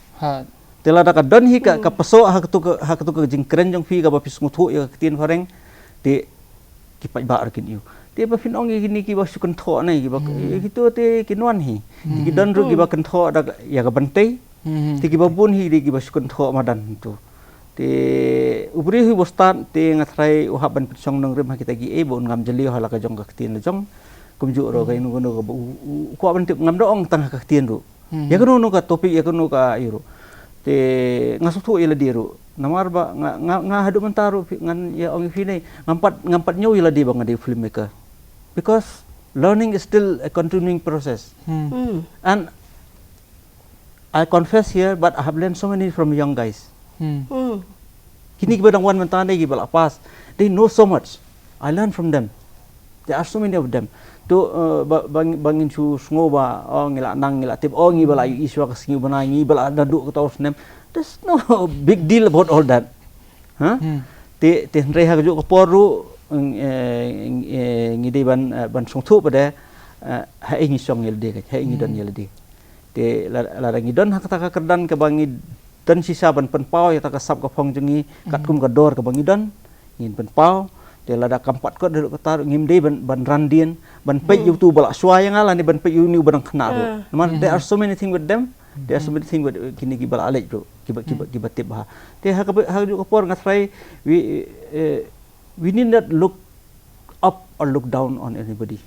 Te lada ka don hi ka, ka pasoh ha katu ka, ha katu ka jingkren jong phi kaba phi sngewthuh ïa ka ktien phareng, te ki paidbah ruh kin ïoh. Te ba phin ong ïa kine kiba shu kynthoh ne, kiba, ïa kito te kin wan hi. Te ki don ruh kiba kynthoh da ïa ka ban tei. Te kiba bun hi dei kiba shu kynthoh madan tu. Te u briew hi ba stad, te nga tharai u hap ban pynshong nongrim ha kita kiei ba un ngam jylliew ha la ka jong ka ktien la jong. Kumjuh ruh ka ïa uno uno kaba u, u, u kwah ban tip, ngam da ong tang ha ka ktien ruh. Ïa kano kano ka topic, ïa kano ka ïa ruh. Te nga sngewthuh ïa lade ruh. Namar ba nga, nga, nga haduh mynta ruh phi, ngan ïa ong ïa phi ne, ngam pat, ngam pat ñiew ïa lade ba nga dei filmmaker. Because learning is still a continuing process. And I confess here, but I have learned so many from young guys. Kine kiba dang wan mynta ne, kiba la pass, they know so much. I learn from them. There are so many of them. Tu, uh, ba, ba, ba ngin shu sngew ba, oh, ngi la nang, ngi la tip, oh, ngi ba la ïohi shuwa ka sngi u bnai, ngi ba la naduh kato u snem. There's no big deal about all that. Huh? Te, te hynrei ha kajuh ka por ruh, eh, eh, ngi dei ban, eh, ban sngewthuh pat de, eh, haei ngi shong ïa lade, haei ngi don ïa lade. Te la, lada ngi don ha kata ka kyrdan kaba ngi don shisha ban pynpaw ïa kata ka sap ka phong jong ngi, katkum ka dor kaba ngi don, ngin pynpaw. Te lada kam pat kot da ruh kata ruh, ngim dei ban, ban ran dien, ban peit ïa utu ba la shuwa ïa nga lane ban peit ïa une uba dang khynnah ruh. Namar there are so many things with them, there are so many things with, uh, kine kiba la leit ruh, kiba, kiba, kiba tip bha. Te ha ka, ha kajuh ka por nga tharai, we, eh, we need not look up or look down on anybody.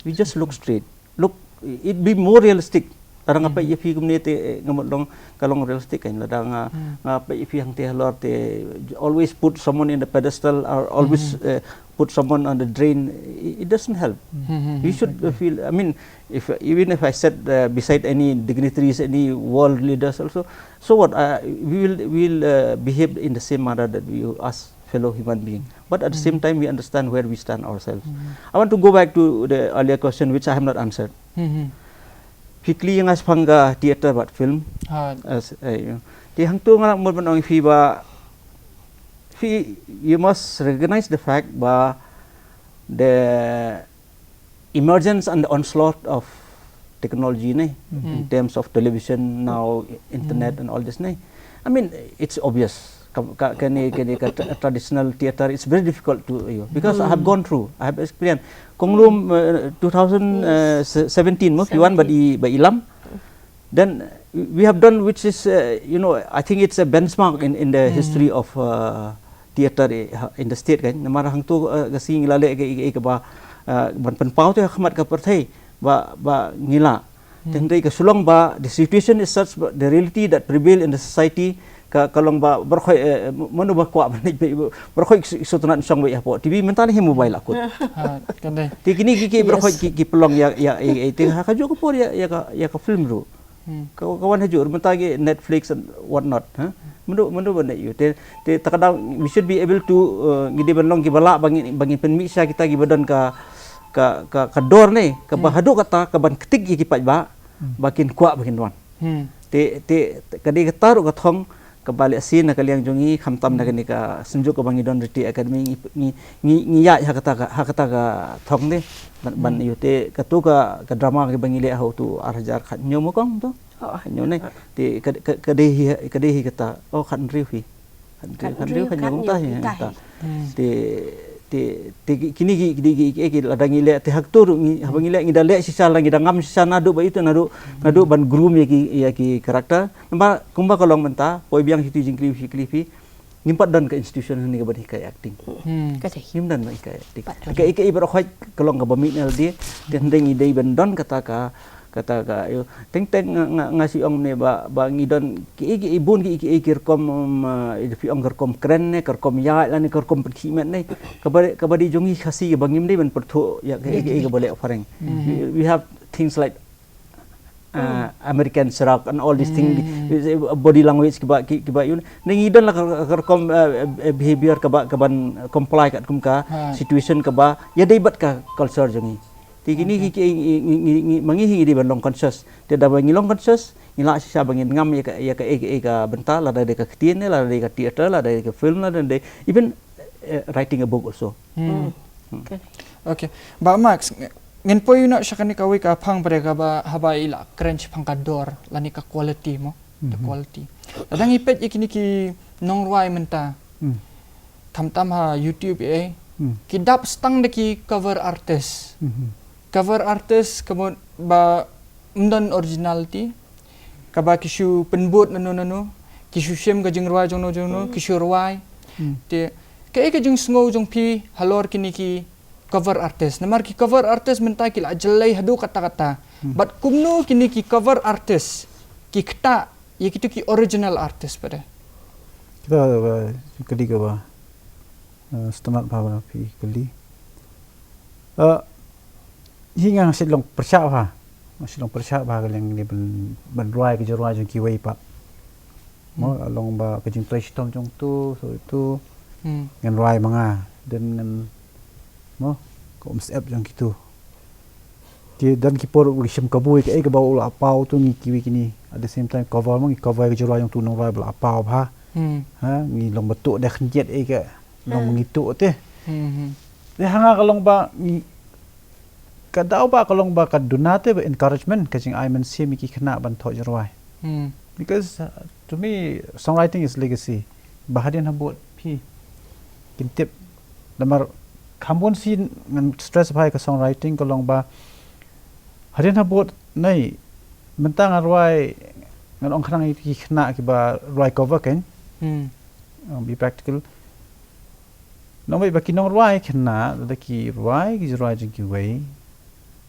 We just look straight. Look, it be more realistic. Lada nga peit ïa phi kumne te, eh, nga mut long, ka long realistic kan. Lada nga, nga peit ïa phi hangte halor te, always put someone in the pedestal or always, eh, put someone on the drain, it, it doesn't help. We should uh, feel, I mean, if even if I sat uh, beside any dignitaries, any world leaders also, so what? Uh, we will, we will uh, behave in the same manner that we ask fellow human being. But at the same time, we understand where we stand ourselves. I want to go back to the earlier question, which I have not answered. Phi kylli ïa nga shaphang ka theatre bad film. Ha. As, eh, you know. Te hangto nga lah ban ong ïa phi ba, phi, you must recognize the fact ba the emergence and the onslaught of technology ne, in terms of television now, internet and all this ne. I mean, it's obvious. Ka, ka, kane, kane ka tra- traditional theatre, it's very difficult to you because I have gone through, I have experienced. Kong Lum uh, two thousand seventeen mo, phi wan bad i, bad i Lam. Then we have done, which is uh, you know, I think it's a benchmark in, in the history of uh, theatre eh, ha- in the state kan. Namar hangto uh, ka sngi la leh ka, ka, ka ba uh, ban pynpaw te ha khmat ka pyrthei ba, ba ngi la. Te hynrei ka shu long ba the situation is such, ba the reality that prevail in the society ka, ka long ba baroh khoit eh, mano ba kwah ban leit ba baroh khoit shu tynnad shong ba ïa hapoh T V, mynta ne hi mobile la kut. Ha, kan dei. Te kine ki, ki baroh khoit ki, ki pynlong ïa, ïa, ïa, ïa, te ha ka juh ka por ïa, ïa ka, ïa ka film ruh. Ka, ka wan ha juh, mynta ki Netflix and what not, ha? Mynta, mynta ban ïa, te, te ta ka daw, we should be able to, uh, ngi dei ban long ki ba lah, ba ngin, ba ngin pynmih sha kita ki ba don ka, ka, ka, ka dor ne, ka ba haduh kata, ka ban ktik ïa ki paidbah, ba kin kwah, ba kin wan. Te, te, ka dei kata ruh ka thong, ka ba leh sien na ka liang jong ngi, khamtam na kane ka synjuk ka ba ngi don Riti Academy, ngi, ngi, ngi, ngi ïaid ha kata ka, ha kata ka thong ne, ban, ban ïoh te, kato ka, ka drama ka ba ngi leh ha uto ar hajar khathynñiew mo kong to. Khathynñiew ne. Te, ka, ka, ka dei hi, ka dei hi kata, oh, khathynriew hi. Khathynriew, khathynriew, khathynñiew kumta hi, kumta hi. Te, te, te ki- kine ki, ki, ki, ki, ki, lada ngi leh, te ha kato ruh ngi, haba ngi leh, ngi da leh shisha la, ngi da ngam shisha naduh ba ito, naduh, naduh ban groom ïa ki, ïa ki character. Namar kumba ka long mynta, poi biang shuti jingkylli, jingkylli phi. Ngim pat don ka institution hangne ka ban hikai acting. Ka dei. Ngim don ban hikai acting. Ka, ka, ka, ka, ka long ka ba mih na lade, te hynrei ngi dei ban don kata ka, kata ka, ïoh. Teng teng nga, nga, nga shu ong ne ba, ba ngi don ki, ki, ki bun ki, ki, ki rukom, um, uh, phi ong ka rukom kren ne, ka rukom ïaid lane, ka rukom pynkhih met ne. Ka ba, ka ba dei jong ngi Khasi ba ngim dei ban pyrthuh ïa ka, ka, ka ba leh phareng. We, we have things like uh, American shrug and all these things, body language ki ba, ki, ki ba, you know. Ngi don la ka, ka rukom uh, uh, behavior ka ba, ka ban comply katkum ka situation ka ba ïadei bad ka culture jong ngi. Te kine ki, ki, ngi, ngi, ngi, ma ngi hi ngi dei ban long conscious. Te da ba ngi long conscious, ngi lah shisha ba ngin ngam ïa ka, ïa ka, ïa ka, ïa ka bynta, lada dei ka ktien ne, lada dei ka theatre, lada dei ka film, lada dei even uh, writing a book also. Okay. Bah Max, ngin poi noh sha kane kawei ka phang ba dei kaba haba i la kren shaphang ka dor lane ka quality mo. The quality. Lada ngi peit ïa kine ki nongrwai mynta. Khamtam ha YouTube eh. Ki dap stang da ki cover artist. Cover artist ka mut ba ym don originality. Kaba ki shu pynbud nano nano, ki shu shim ka jingrwai jongno jongno, ki shu rwai. Te kaei ka jingsngew jong phi halor kine ki cover artist? Namar ki cover artist mynta ki la jlei haduh katta katta. Bad kumno kine ki cover artist ki ktah ïa kito ki original artist pat de? Kita ba kylli kaba uh, stunat bha ba phi kylli. Uh, hi nga nga shu long pyrshah bha. Nga shu long pyrshah bha ka liang ni ban, ban rwai ka jingrwai jong kiwei pat. Mo, long ba ka jingtrei shitom jong tu, so tu. Ngan rwai ma nga, dan ngan, mo, ka umsyep jong kitu. Ki dan ki por ki shim kabu ki ei kaba u la paw tu ngi kiwi kini. At the same time cover mo ngi cover ki jingrwai jong tu nongrwai ba la paw bha. Ha, ngi long ba tu deh khyndiat ei ka long ngi tu te. Te hanga ka long ba ngi ka daw ba ka long ba ka duna te ba encouragement ka jingai mynsiem ki khynnah ban thoh jingrwai. Because uh, to me songwriting is legacy. Ba hadien habud phi kin tip namar kham bun sien ngan stress bha ïa ka songwriting ka long ba hadien habud nei mynta ngan rwai ngan ong khnang ïa ki khynnah kiba rwai cover kan. Be practical. Nong ba ki nongrwai khynnah lada ki rwai ki jingrwai jong kiwei.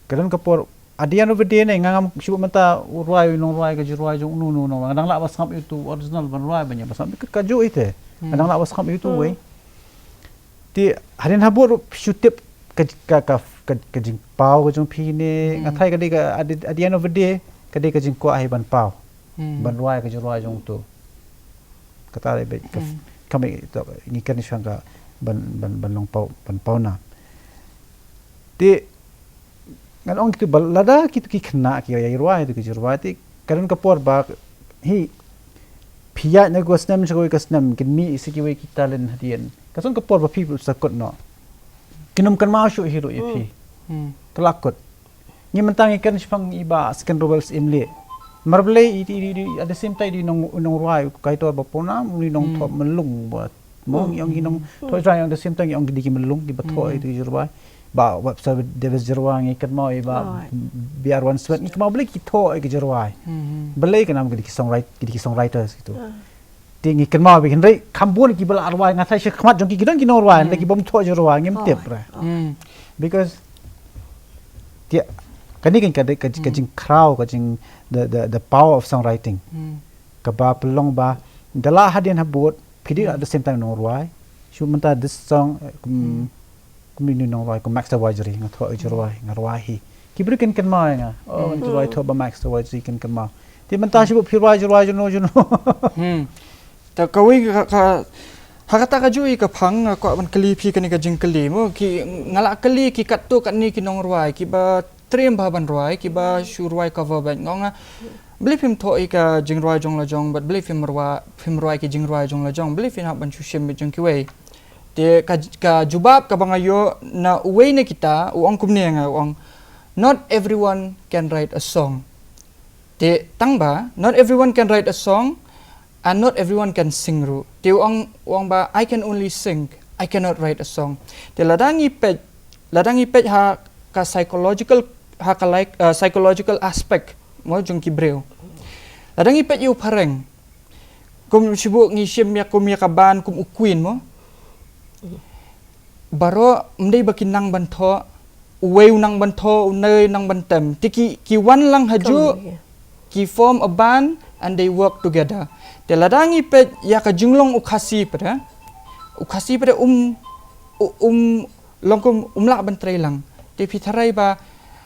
Ka don ka por at the end of the day ne nga ngam shu mynta u rwai u nongrwai ka jingrwai jong uno uno uno nga dang lah ba sngap ïa utu original ban rwai ban ïa ba sngap ka juh ite. Nga dang lah ba sngap ïa utu wei. Te hadien habud ruh phi shu tip ka ka ka ka, ka jingpaw ka jong phi ne, nga thai ka dei ka, at the, at the end of the day ka dei ka jingkwah hi ban paw, ban rwai ka jingrwai jong uto. Kata dei beit ka kam i to ngi kren shang ka ban ban ban long paw, ban paw na. Te ngan ong kitu ba lada kitu ki khynnah ki ïa rwai tu ki jingrwai te ka don ka por ba hi phi ïaid na ka snem sha kawei ka snem kin mih sa kiwei ki talent hadien. Ka don ka por ba phi sa kut noh. Kin ym kynmaw shuh hi ruh ïa phi. Ka la kut. Ngi mynta ngi kren shaphang i Bah Second Rowell Syiemlieh. Mar balei i, i, i, i, at the same time i nong, nong rwai u Kaitor Bapona, u nong thoh myllung ba. Mo ngi ong i nong thoh rwai at the same time i ong ki dei ki myllung ki ba thoh i tu i rwai. Bah Webster Davis Jyrwa ngi kynmaw i Bah B R One Sweat ngi kynmaw balei ki thoh i ki rwai. Balei ka nam ki dei ki songwrite, ki dei ki songwriters kitu. Te ngi kynmaw ba hynrei kham bun ki ba la rwai nga thai sha khmat jong ki ki don ki nong rwai, hynrei ki bym thoh jingrwai ngim tip re. Because te kane kan ka, ka, ka jingkhraw, ka jing the, the, the power of songwriting. Kaba pynlong ba da la hadien habud phi dei at the same time nong rwai. Shu mynta this song, eh, kum, kum inu nong rwai, kum Max the Wajri, nga thoh i jingrwai, nga rwai hi. Ki briew kin kynmaw ïa nga. Oh, jingrwai thoh ba Max the Wajri kin kynmaw. Te mynta shu phi rwai jingrwai juno juno. Ta kawei ka, ka ha kata ka juh i ka phang nga kwah ban kylli phi kane ka jingkylli mo ki nga la kylli ki katto katne ki nong rwai ki ba triem bha ban rwai ki ba shu rwai cover bad nga ong nga balei phim thoh i ka jingrwai jong la jong bad balei phim rwai phim rwai ki jingrwai jong la jong balei phim hap ban shu shim bad jong kiwei. Te ka, ka jubab kaba nga ïoh na uwei na kita u ong kumne nga u ong not everyone can write a song. Te tang ba not everyone can write a song and not everyone can sing ruh. Te u ong u ong ba I can only sing, I cannot write a song. Te lada ngi peit lada ngi peit ha ka psychological ha ka like uh, psychological aspect mo jong ki briew. Lada ngi peit ïa u phareng kum shibuh ngi shim ïa kum ïa ka ban kum u Queen mo. Baroh ym dei ba ki nang ban thoh, uwei u nang ban thoh, u nei u nang ban tem. Te ki, ki wan lang ha juh, ki form a band and they work together. Te lada ngi peit ïa ka jinglong u Khasi pat, u Khasi pat um, u, um, long kum um lah ban trei lang. Te phi tharai ba,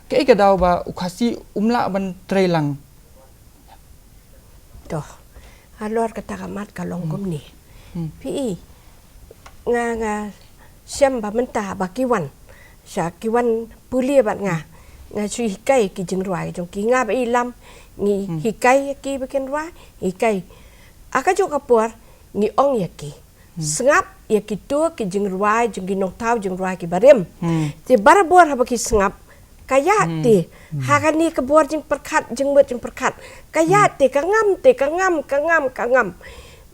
kaei ka daw ba u Khasi um lah ban trei lang. To, halor kata ka mat ka long kumne. Phi i, nga, nga shem ba mynta ba ki wan. Sha ki wan pule bad nga. Nga shu hikai ki jingrwai jong ki nga ba i lam. Ngi hikai ïa ki ba kin rwai, hikai. Ha ka juh ka por, ngi ong ïa ki. Sngap ïa kito ki jingrwai, jong ki nongthaw jingrwai ki barim. Te barabor haba ki sngap, ka ïa te, ha kane ka bor jingpyrkhat, jingmut jingpyrkhat. Ka ïa te, ka ngam te, ka ngam, ka ngam, ka ngam.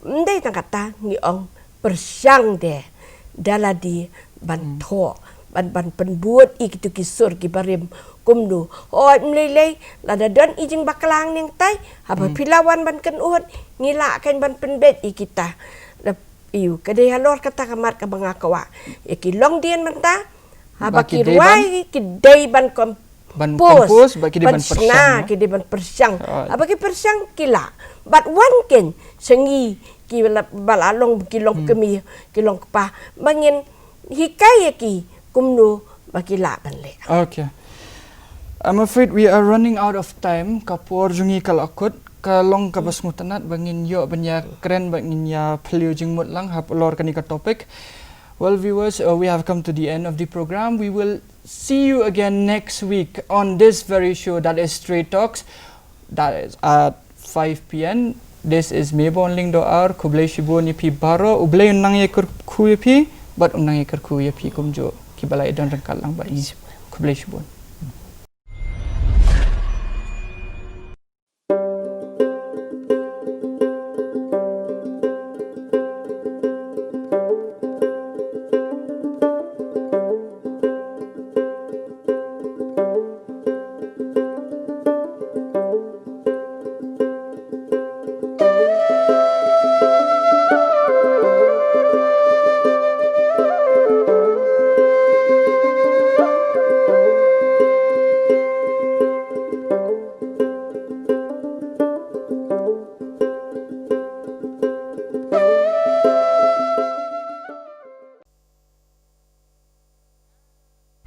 Ym dei tang kata ngi ong pyrshang de, da lade ban thoh, ban, ban pynbud ïa kito ki sur ki barim. Kumno, hooid ym lei lei, lada don i jingbakla nangtai, haba phi la wan ban kynnoh, ngi lah kan ban pynbeit ïa kita. Ïu, ka dei halor kata ka mat kaba nga kwah. Ïa ki longdien mynta, haba ki rwai ki dei ban compose, ban compose, ba ki dei ban pyrshang, ki dei ban pyrshang. Haba ki pyrshang ki lah. Bad wan ken, sha ngi ki ba la, ba la long, ki long kmie, ki long kpa. Ba ngin hikai ïa ki, kumno ba ki lah ban leh. Okay. I'm afraid we are running out of time. Ka por jong ngi ka la kut, ka long kaba sngewtynnat ba ngin ïoh ban ïa kren ba ngin ïa phylliew jingmut lang halor kane ka topic. Well, viewers, uh, we have come to the end of the program. We will see you again next week on this very show, that is Straight Talks. That is at five p.m. This is me Bonling Doar. Khublei shibun ïa phi baroh. U Blei un nang ïa kyrkhu ïa phi bad un nang ïa kyrkhu ïa phi kumjuh ki ba la ïa don ryngkat lang bad ngi. Khublei shibun.